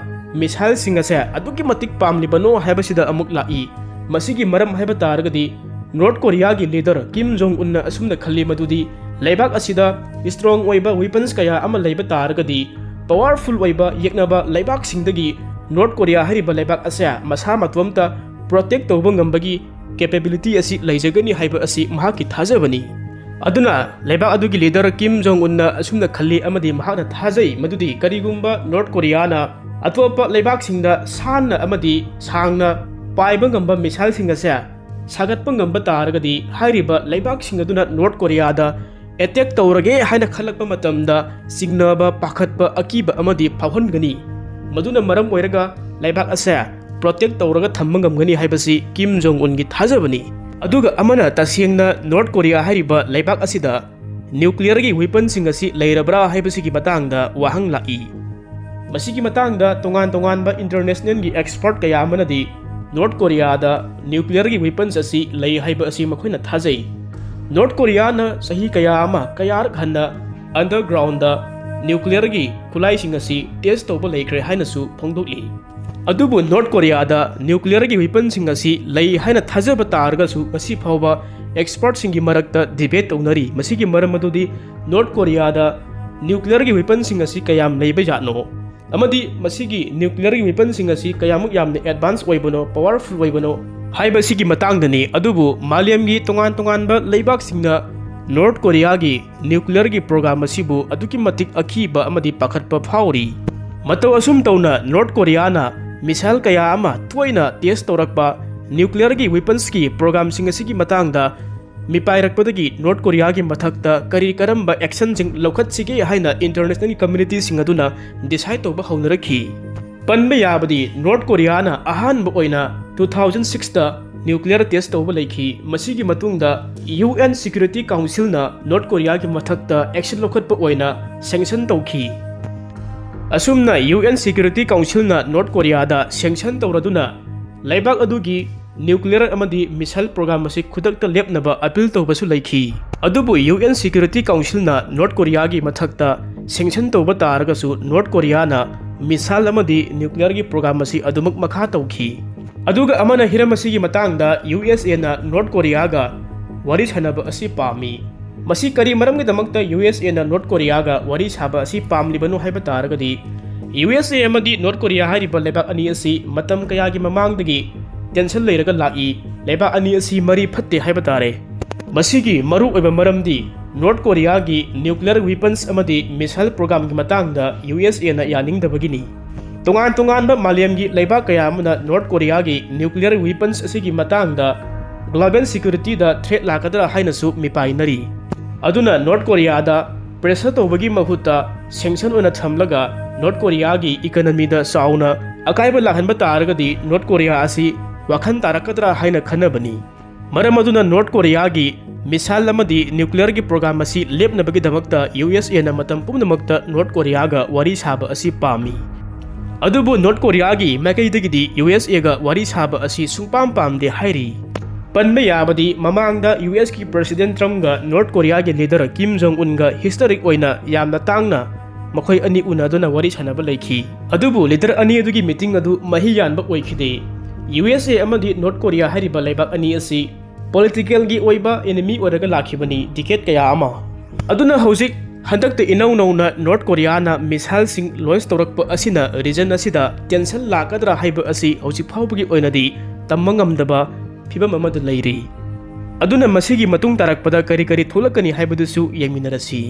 ꯃꯤꯁꯥꯏꯜꯁꯤꯡ ꯑꯁꯦ ꯑꯗꯨꯛꯀꯤ ꯃꯇꯤꯛ ꯄꯥꯝꯂꯤꯕꯅꯣ ꯍꯥꯏꯕꯁꯤꯗ ꯑꯃꯨꯛ ꯂꯥꯛꯏ꯫ ꯃꯁꯤꯒꯤ ꯃꯔꯝ ꯍꯥꯏꯕ ꯇꯥꯔꯒꯗꯤ, ꯅꯣꯔꯠ ꯀꯣꯔꯤꯌꯥꯒꯤ ꯂꯤꯗꯔ ꯀꯤꯝ ꯖꯣꯡ ꯎꯟꯅ ꯑꯁꯨꯝꯅ ꯈꯜꯂꯤ ꯃꯗꯨꯗꯤ, ꯂꯩꯕꯥꯛ ꯑꯁꯤꯗ strong ꯑꯣꯏꯕ weapons ꯀꯌꯥ ꯑꯃ ꯂꯩꯕ ꯇꯥꯔꯒꯗꯤ, powerful ꯑꯣꯏꯕ ꯌꯦꯛꯅꯕ ꯂꯩꯕꯥꯛꯁꯤꯡꯗꯒꯤ North Korea ꯍꯥꯏꯔꯤꯕ ꯂꯩꯕꯥꯛ ꯑꯁꯦ ꯃꯁꯥ ꯃꯇꯣꯝꯇ protect ꯇꯧꯕ ꯉꯝꯕꯒꯤ capability ꯑꯁꯤ ꯂꯩꯖꯒꯅꯤ ꯍꯥꯏꯕ ꯑꯁꯤ ꯃꯍꯥꯛꯀꯤ ꯊꯥꯖꯕꯅꯤ꯫ ꯑꯗꯨꯅ ꯂꯩꯕꯥꯛ ꯑꯗꯨꯒꯤ leader Kim Jong Unꯅ ꯑꯁꯨꯝꯅ ꯈꯜꯂꯤ ꯑꯃꯗꯤ ꯃꯍꯥꯛꯅ ꯊꯥꯖꯩ ꯃꯗꯨꯗꯤ ꯀꯔꯤꯒꯨꯝꯕ North Koreaꯅ ꯑꯇꯣꯞꯄ ꯂꯩꯕꯥꯛꯁꯤꯡꯗ ꯁꯥꯟꯅ ꯑꯃꯗꯤ ꯁꯥꯡꯅ ꯄꯥꯏꯕ ꯉꯝꯕ missileꯁꯤꯡ ꯑꯁꯦ ꯁꯥꯒꯠꯄ ꯉꯝꯕ ꯇꯥꯔꯒꯗꯤ, ꯍꯥꯏꯔꯤꯕ ꯂꯩꯕꯥꯛꯁꯤꯡ ꯑꯗꯨꯅ North Koreaꯗ attack ꯇꯧꯔꯒꯦ ꯍꯥꯏꯅ ꯈꯜꯂꯛꯄ ꯃꯇꯝꯗ ꯆꯤꯡꯅꯕ, ꯄꯥꯈꯠꯄ, ꯑꯀꯤꯕ ꯑꯃꯗꯤ ꯐꯥꯎꯍꯟꯒꯅꯤ꯫ ꯃꯗꯨꯅ ꯃꯔꯝ ꯑꯣꯏꯔꯒ ꯂꯩꯕꯥꯛ ꯑꯁꯦ protect ꯇꯧꯔꯒ ꯊꯝꯕ ꯉꯝꯒꯅꯤ ꯍꯥꯏꯕꯁꯤ Kim Jong Unꯒꯤ ꯊꯥꯖꯕꯅꯤ꯫ ꯑꯗꯨꯒ ꯑꯃꯅ ꯇꯁꯦꯡꯅ North Korea ꯍꯥꯏꯔꯤꯕ ꯂꯩꯕꯥꯛ ꯑꯁꯤꯗ nuclearꯒꯤ weaponꯁꯤꯡ ꯑꯁꯤ ꯂꯩꯔꯕ꯭ꯔꯥ ꯍꯥꯏꯕꯁꯤꯒꯤ ꯃꯇꯥꯡꯗ ꯋꯥꯍꯪ ꯂꯥꯛꯏ꯫ ꯃꯁꯤꯒꯤ ꯃꯇꯥꯡꯗ ꯇꯣꯉꯥꯟ ꯇꯣꯉꯥꯟꯕ internationalꯒꯤ expert ꯀꯌꯥ ꯑꯃꯅꯗꯤ North Koreaꯗ nuclearꯒꯤ weapons ꯑꯁꯤ ꯂꯩ ꯍꯥꯏꯕ ꯑꯁꯤ ꯃꯈꯣꯏꯅ ꯊꯥꯖꯩ꯫ North Koreaꯅ ꯆꯍꯤ ꯀꯌꯥ ꯑꯃ ꯀꯌꯥꯔꯛ ꯍꯟꯅ undergroundꯗ nuclearꯒꯤ ꯈꯨꯠꯂꯥꯏꯁꯤꯡ ꯑꯁꯤ test ꯇꯧꯕ ꯂꯩꯈ꯭ꯔꯦ ꯍꯥꯏꯅꯁꯨ ꯐꯣꯡꯗꯣꯛꯂꯤ꯫ ꯑꯗꯨꯕꯨ North Koreaꯗ nuclearꯒꯤ weaponꯁꯤꯡ ꯑꯁꯤ ꯂꯩ ꯍꯥꯏꯅ ꯊꯥꯖꯕ ꯇꯥꯔꯒꯁꯨ, ꯉꯁꯤ ꯐꯥꯎꯕ expertꯁꯤꯡꯒꯤ ꯃꯔꯛꯇ debate ꯇꯧꯅꯔꯤ꯫ ꯃꯁꯤꯒꯤ ꯃꯔꯝ ꯑꯗꯨꯗꯤ North Koreaꯗ nuclearꯒꯤ weaponꯁꯤꯡ ꯑꯁꯤ ꯀꯌꯥꯝ ꯂꯩꯕ ꯖꯥꯠꯅꯣ? ꯑꯃꯗꯤ ꯃꯁꯤꯒꯤ nuclearꯒꯤ weaponꯁꯤꯡ ꯑꯁꯤ ꯀꯌꯥꯃꯨꯛ ꯌꯥꯝꯅ advance ꯑꯣꯏꯕꯅꯣ, powerful ꯑꯣꯏꯕꯅꯣ ꯍꯥꯏꯕꯁꯤꯒꯤ ꯃꯇꯥꯡꯗꯅꯤ꯫ ꯑꯗꯨꯕꯨ ꯃꯥꯂꯦꯝꯒꯤ ꯇꯣꯉꯥꯟ ꯇꯣꯉꯥꯟꯕ ꯂꯩꯕꯥꯛꯁꯤꯡꯅ North Koreaꯒꯤ nuclearꯒꯤ program ꯑꯁꯤꯕꯨ ꯑꯗꯨꯛꯀꯤ ꯃꯇꯤꯛ ꯑꯀꯤꯕ ꯑꯃꯗꯤ ꯄꯥꯈꯠꯄ ꯐꯥꯎꯔꯤ꯫ ꯃꯇꯧ ꯑꯁꯨꯝ ꯇꯧꯅ North Koreaꯅ missile ꯀꯌꯥ ꯑꯃ ꯇꯣꯏꯅ test ꯇꯧꯔꯛꯄ, nuclearꯒꯤ weaponsꯀꯤ programꯁꯤꯡ ꯑꯁꯤꯒꯤ ꯃꯇꯥꯡꯗ ꯃꯤꯄꯥꯏꯔꯛꯄꯗꯒꯤ North Koreaꯒꯤ ꯃꯊꯛꯇ ꯀꯔꯤ ꯀꯔꯝꯕ actionꯁꯤꯡ ꯂꯧꯈꯠꯁꯤꯒꯦ ꯍꯥꯏꯅ international communityꯁꯤꯡ ꯑꯗꯨꯅ decide ꯇꯧꯕ ꯍꯧꯅꯔꯛꯈꯤ꯫ ꯄꯟꯕ ꯌꯥꯕꯗꯤ North Koreaꯅ ꯑꯍꯥꯟꯕ ꯑꯣꯏꯅ two thousand sixꯇ nuclear test ꯇꯧꯕ ꯂꯩꯈꯤ꯫ ꯃꯁꯤꯒꯤ ꯃꯇꯨꯡꯗ UN Security Councilꯅ North Koreaꯒꯤ ꯃꯊꯛꯇ action ꯂꯧꯈꯠꯄ ꯑꯣꯏꯅ sanction ꯇꯧꯈꯤ꯫ ꯑꯁꯨꯝꯅ UN Security Councilꯅ North Koreaꯗ sanction ꯇꯧꯔꯗꯨꯅ ꯂꯩꯕꯥꯛ ꯑꯗꯨꯒꯤ nuclear ꯑꯃꯗꯤ missile program ꯑꯁꯤ ꯈꯨꯗꯛꯇ ꯂꯦꯞꯅꯕ appeal ꯇꯧꯕꯁꯨ ꯂꯩꯈꯤ꯫ ꯑꯗꯨꯕꯨ UN Security Councilꯅ North Koreaꯒꯤ ꯃꯊꯛꯇ sanction ꯇꯧꯕ ꯇꯥꯔꯒꯁꯨ North Koreaꯅ missile ꯑꯃꯗꯤ nuclearꯒꯤ program ꯑꯁꯤ ꯑꯗꯨꯃꯛ ꯃꯈꯥ ꯇꯧꯈꯤ꯫ ꯑꯗꯨꯒ ꯑꯃꯅ ꯍꯤꯔꯝ ꯑꯁꯤꯒꯤ ꯃꯇꯥꯡꯗ USAꯅ North Koreaꯒ ꯋꯥꯔꯤ ꯁꯥꯟꯅꯕ ꯑꯁꯤ ꯄꯥꯝꯃꯤ꯫ ꯃꯁꯤ ꯀꯔꯤ ꯃꯔꯝꯒꯤꯗꯃꯛꯇ ꯌꯨ ꯑꯦꯁ ꯑꯦꯅ ꯅꯣꯔꯠ ꯀꯣꯔꯤꯌꯥꯒ ꯋꯥꯔꯤ ꯁꯥꯕ ꯑꯁꯤ ꯄꯥꯝꯂꯤꯕꯅꯣ ꯍꯥꯏꯕ ꯇꯥꯔꯒꯗꯤ, ꯌꯨ ꯑꯦꯁ ꯑꯦ ꯑꯃꯗꯤ ꯅꯣꯔꯠ ꯀꯣꯔꯤꯌꯥ ꯍꯥꯏꯔꯤꯕ ꯂꯩꯕꯥꯛ ꯑꯅꯤ ꯑꯁꯤ ꯃꯇꯝ ꯀꯌꯥꯒꯤ ꯃꯃꯥꯡꯗꯒꯤ ꯇꯦꯟꯁꯟ ꯂꯩꯔꯒ ꯂꯥꯛꯏ꯫ ꯂꯩꯕꯥꯛ ꯑꯅꯤ ꯑꯁꯤ ꯃꯔꯤ ꯐꯠꯇꯦ ꯍꯥꯏꯕ ꯇꯥꯔꯦ꯫ ꯃꯁꯤꯒꯤ ꯃꯔꯨꯑꯣꯏꯕ ꯃꯔꯝꯗꯤ ꯅꯣꯔꯠ ꯀꯣꯔꯤꯌꯥꯒꯤ ꯅ꯭ꯌꯨꯀ꯭ꯂꯤꯌꯔ ꯋꯤꯄꯟꯁ ꯑꯃꯗꯤ ꯃꯤꯁꯥꯏꯜ ꯄ꯭ꯔꯣꯒ꯭ꯔꯥꯝꯒꯤ ꯃꯇꯥꯡꯗ ꯌꯨ ꯑꯦꯁ ꯑꯦꯅ ꯌꯥꯅꯤꯡꯗꯕꯒꯤꯅꯤ꯫ ꯇꯣꯉꯥꯟ ꯇꯣꯉꯥꯟꯕ ꯃꯥꯂꯦꯝꯒꯤ ꯂꯩꯕꯥꯛ ꯀꯌꯥ ꯑꯃꯅ ꯅꯣꯔꯠ ꯀꯣꯔꯤꯌꯥꯒꯤ ꯅ꯭ꯌꯨꯀ꯭ꯂꯤꯌꯔ ꯋꯤꯄꯟꯁ ꯑꯁꯤꯒꯤ ꯃꯇꯥꯡꯗ ꯒ꯭ꯂꯣꯕꯦꯜ ꯁꯦꯀ꯭ꯌꯨꯔꯤꯇꯤꯗ ꯊ꯭ꯔꯦꯠ ꯂꯥꯛꯀꯗ꯭ꯔꯥ ꯍꯥꯏꯅꯁꯨ ꯃꯤꯄꯥꯏꯅꯔꯤ꯫ ꯑꯗꯨꯅ ꯅꯣꯔꯠ ꯀꯣꯔꯤꯌꯥꯗ ꯄ꯭ꯔꯦꯁꯔ ꯇꯧꯕꯒꯤ ꯃꯍꯨꯠꯇ ꯁꯦꯡꯁꯟ ꯑꯣꯏꯅ ꯊꯝꯂꯒ ꯅꯣꯔꯠ ꯀꯣꯔꯤꯌꯥꯒꯤ ꯏꯀꯅꯃꯤꯗ ꯆꯥꯎꯅ ꯑꯀꯥꯏꯕ ꯂꯥꯛꯍꯟꯕ ꯇꯥꯔꯒꯗꯤ ꯅꯣꯔꯠ ꯀꯣꯔꯤꯌꯥ ꯑꯁꯤ ꯋꯥꯈꯜ ꯇꯥꯔꯛꯀꯗ꯭ꯔꯥ ꯍꯥꯏꯅ ꯈꯟꯅꯕꯅꯤ꯫ ꯃꯔꯝ ꯑꯗꯨꯅ ꯅꯣꯔꯠ ꯀꯣꯔꯤꯌꯥꯒꯤ ꯃꯤꯁꯥꯏꯜ ꯑꯃꯗꯤ ꯅ꯭ꯌꯨꯀ꯭ꯂꯤꯌꯔꯒꯤ ꯄ꯭ꯔꯣꯒ꯭ꯔꯥꯝ ꯑꯁꯤ ꯂꯦꯞꯅꯕꯒꯤꯗꯃꯛꯇ ꯌꯨ ꯑꯦꯁ ꯑꯦꯅ ꯃꯇꯝ ꯄꯨꯝꯅꯃꯛꯇ ꯅꯣꯔꯠ ꯀꯣꯔꯤꯌꯥꯒ ꯋꯥꯔꯤ ꯁꯥꯕ ꯑꯁꯤ ꯄꯥꯝꯃꯤ꯫ ꯑꯗꯨꯕꯨ ꯅꯣꯔꯠ ꯀꯣꯔꯤꯌꯥꯒꯤ ꯃꯥꯏꯀꯩꯗꯒꯤꯗꯤ ꯌꯨ ꯑꯦꯁ ꯑꯦꯒ ꯋꯥꯔꯤ ꯁꯥꯕ ꯑꯁꯤ ꯁꯨꯡꯄꯥꯝ ꯄꯥꯝꯗꯦ ꯍꯥꯏꯔꯤ꯫ ꯄꯟꯕ ꯌꯥꯕꯗꯤ ꯃꯃꯥꯡꯗ ꯌꯨ ꯑꯦꯁꯀꯤ ꯄ꯭ꯔꯦꯁꯤꯗꯦꯟ ꯇ꯭ꯔꯝꯞꯒ ꯅꯣꯔꯠ ꯀꯣꯔꯤꯌꯥꯒꯤ ꯂꯤꯗꯔ ꯀꯤꯝ ꯖꯣꯡ ꯎꯟꯒ ꯍꯤꯁꯇꯣꯔꯤꯛ ꯑꯣꯏꯅ ꯌꯥꯝꯅ ꯇꯥꯡꯅ ꯃꯈꯣꯏ ꯑꯅꯤ ꯎꯅꯗꯨꯅ ꯋꯥꯔꯤ ꯁꯥꯟꯅꯕ ꯂꯩꯈꯤ꯫ ꯑꯗꯨꯕꯨ ꯂꯤꯗꯔ ꯑꯅꯤ ꯑꯗꯨꯒꯤ ꯃꯤꯇꯤꯡ ꯑꯗꯨ ꯃꯍꯩ ꯌꯥꯟꯕ ꯑꯣꯏꯈꯤꯗꯦ꯫ ꯌꯨ ꯑꯦꯁ ꯑꯦ ꯑꯃꯗꯤ ꯅꯣꯔꯠ ꯀꯣꯔꯤꯌꯥ ꯍꯥꯏꯔꯤꯕ ꯂꯩꯕꯥꯛ ꯑꯅꯤ ꯑꯁꯤ ꯄꯣꯂꯤꯇꯤꯀꯦꯜꯒꯤ ꯑꯣꯏꯕ ꯑꯦꯅꯤꯃꯤ ꯑꯣꯏꯔꯒ ꯂꯥꯛꯈꯤꯕꯅꯤ ꯗꯤꯀꯦꯠ ꯀꯌꯥ ꯑꯃ꯫ ꯑꯗꯨꯅ ꯍꯧꯖꯤꯛ ꯍꯟꯗꯛꯇ ꯏꯅꯧ ꯅꯧꯅ ꯅꯣꯔꯠ ꯀꯣꯔꯤꯌꯥꯅ ꯃꯤꯁꯥꯏꯜꯁꯤꯡ ꯂꯣꯟꯆ ꯇꯧꯔꯛꯄ ꯑꯁꯤꯅ ꯔꯤꯖꯟ ꯑꯁꯤꯗ ꯇꯦꯟꯁꯟ ꯂꯥꯛꯀꯗ꯭ꯔꯥ ꯍꯥꯏꯕ ꯑꯁꯤ ꯍꯧꯖꯤꯛ ꯐꯥꯎꯕꯒꯤ ꯑꯣꯏꯅꯗꯤ ꯇꯝꯕ ꯉꯝꯗꯕ ꯐꯤꯕꯝ ꯑꯃꯗ ꯂꯩꯔꯤ꯫ ꯑꯗꯨꯅ ꯃꯁꯤꯒꯤ ꯃꯇꯨꯡ ꯇꯥꯔꯛꯄꯗ ꯀꯔꯤ ꯀꯔꯤ ꯊꯣꯛꯂꯛꯀꯅꯤ ꯍꯥꯏꯕꯗꯨꯁꯨ ꯌꯦꯡꯃꯤꯟꯅꯔꯁꯤ꯫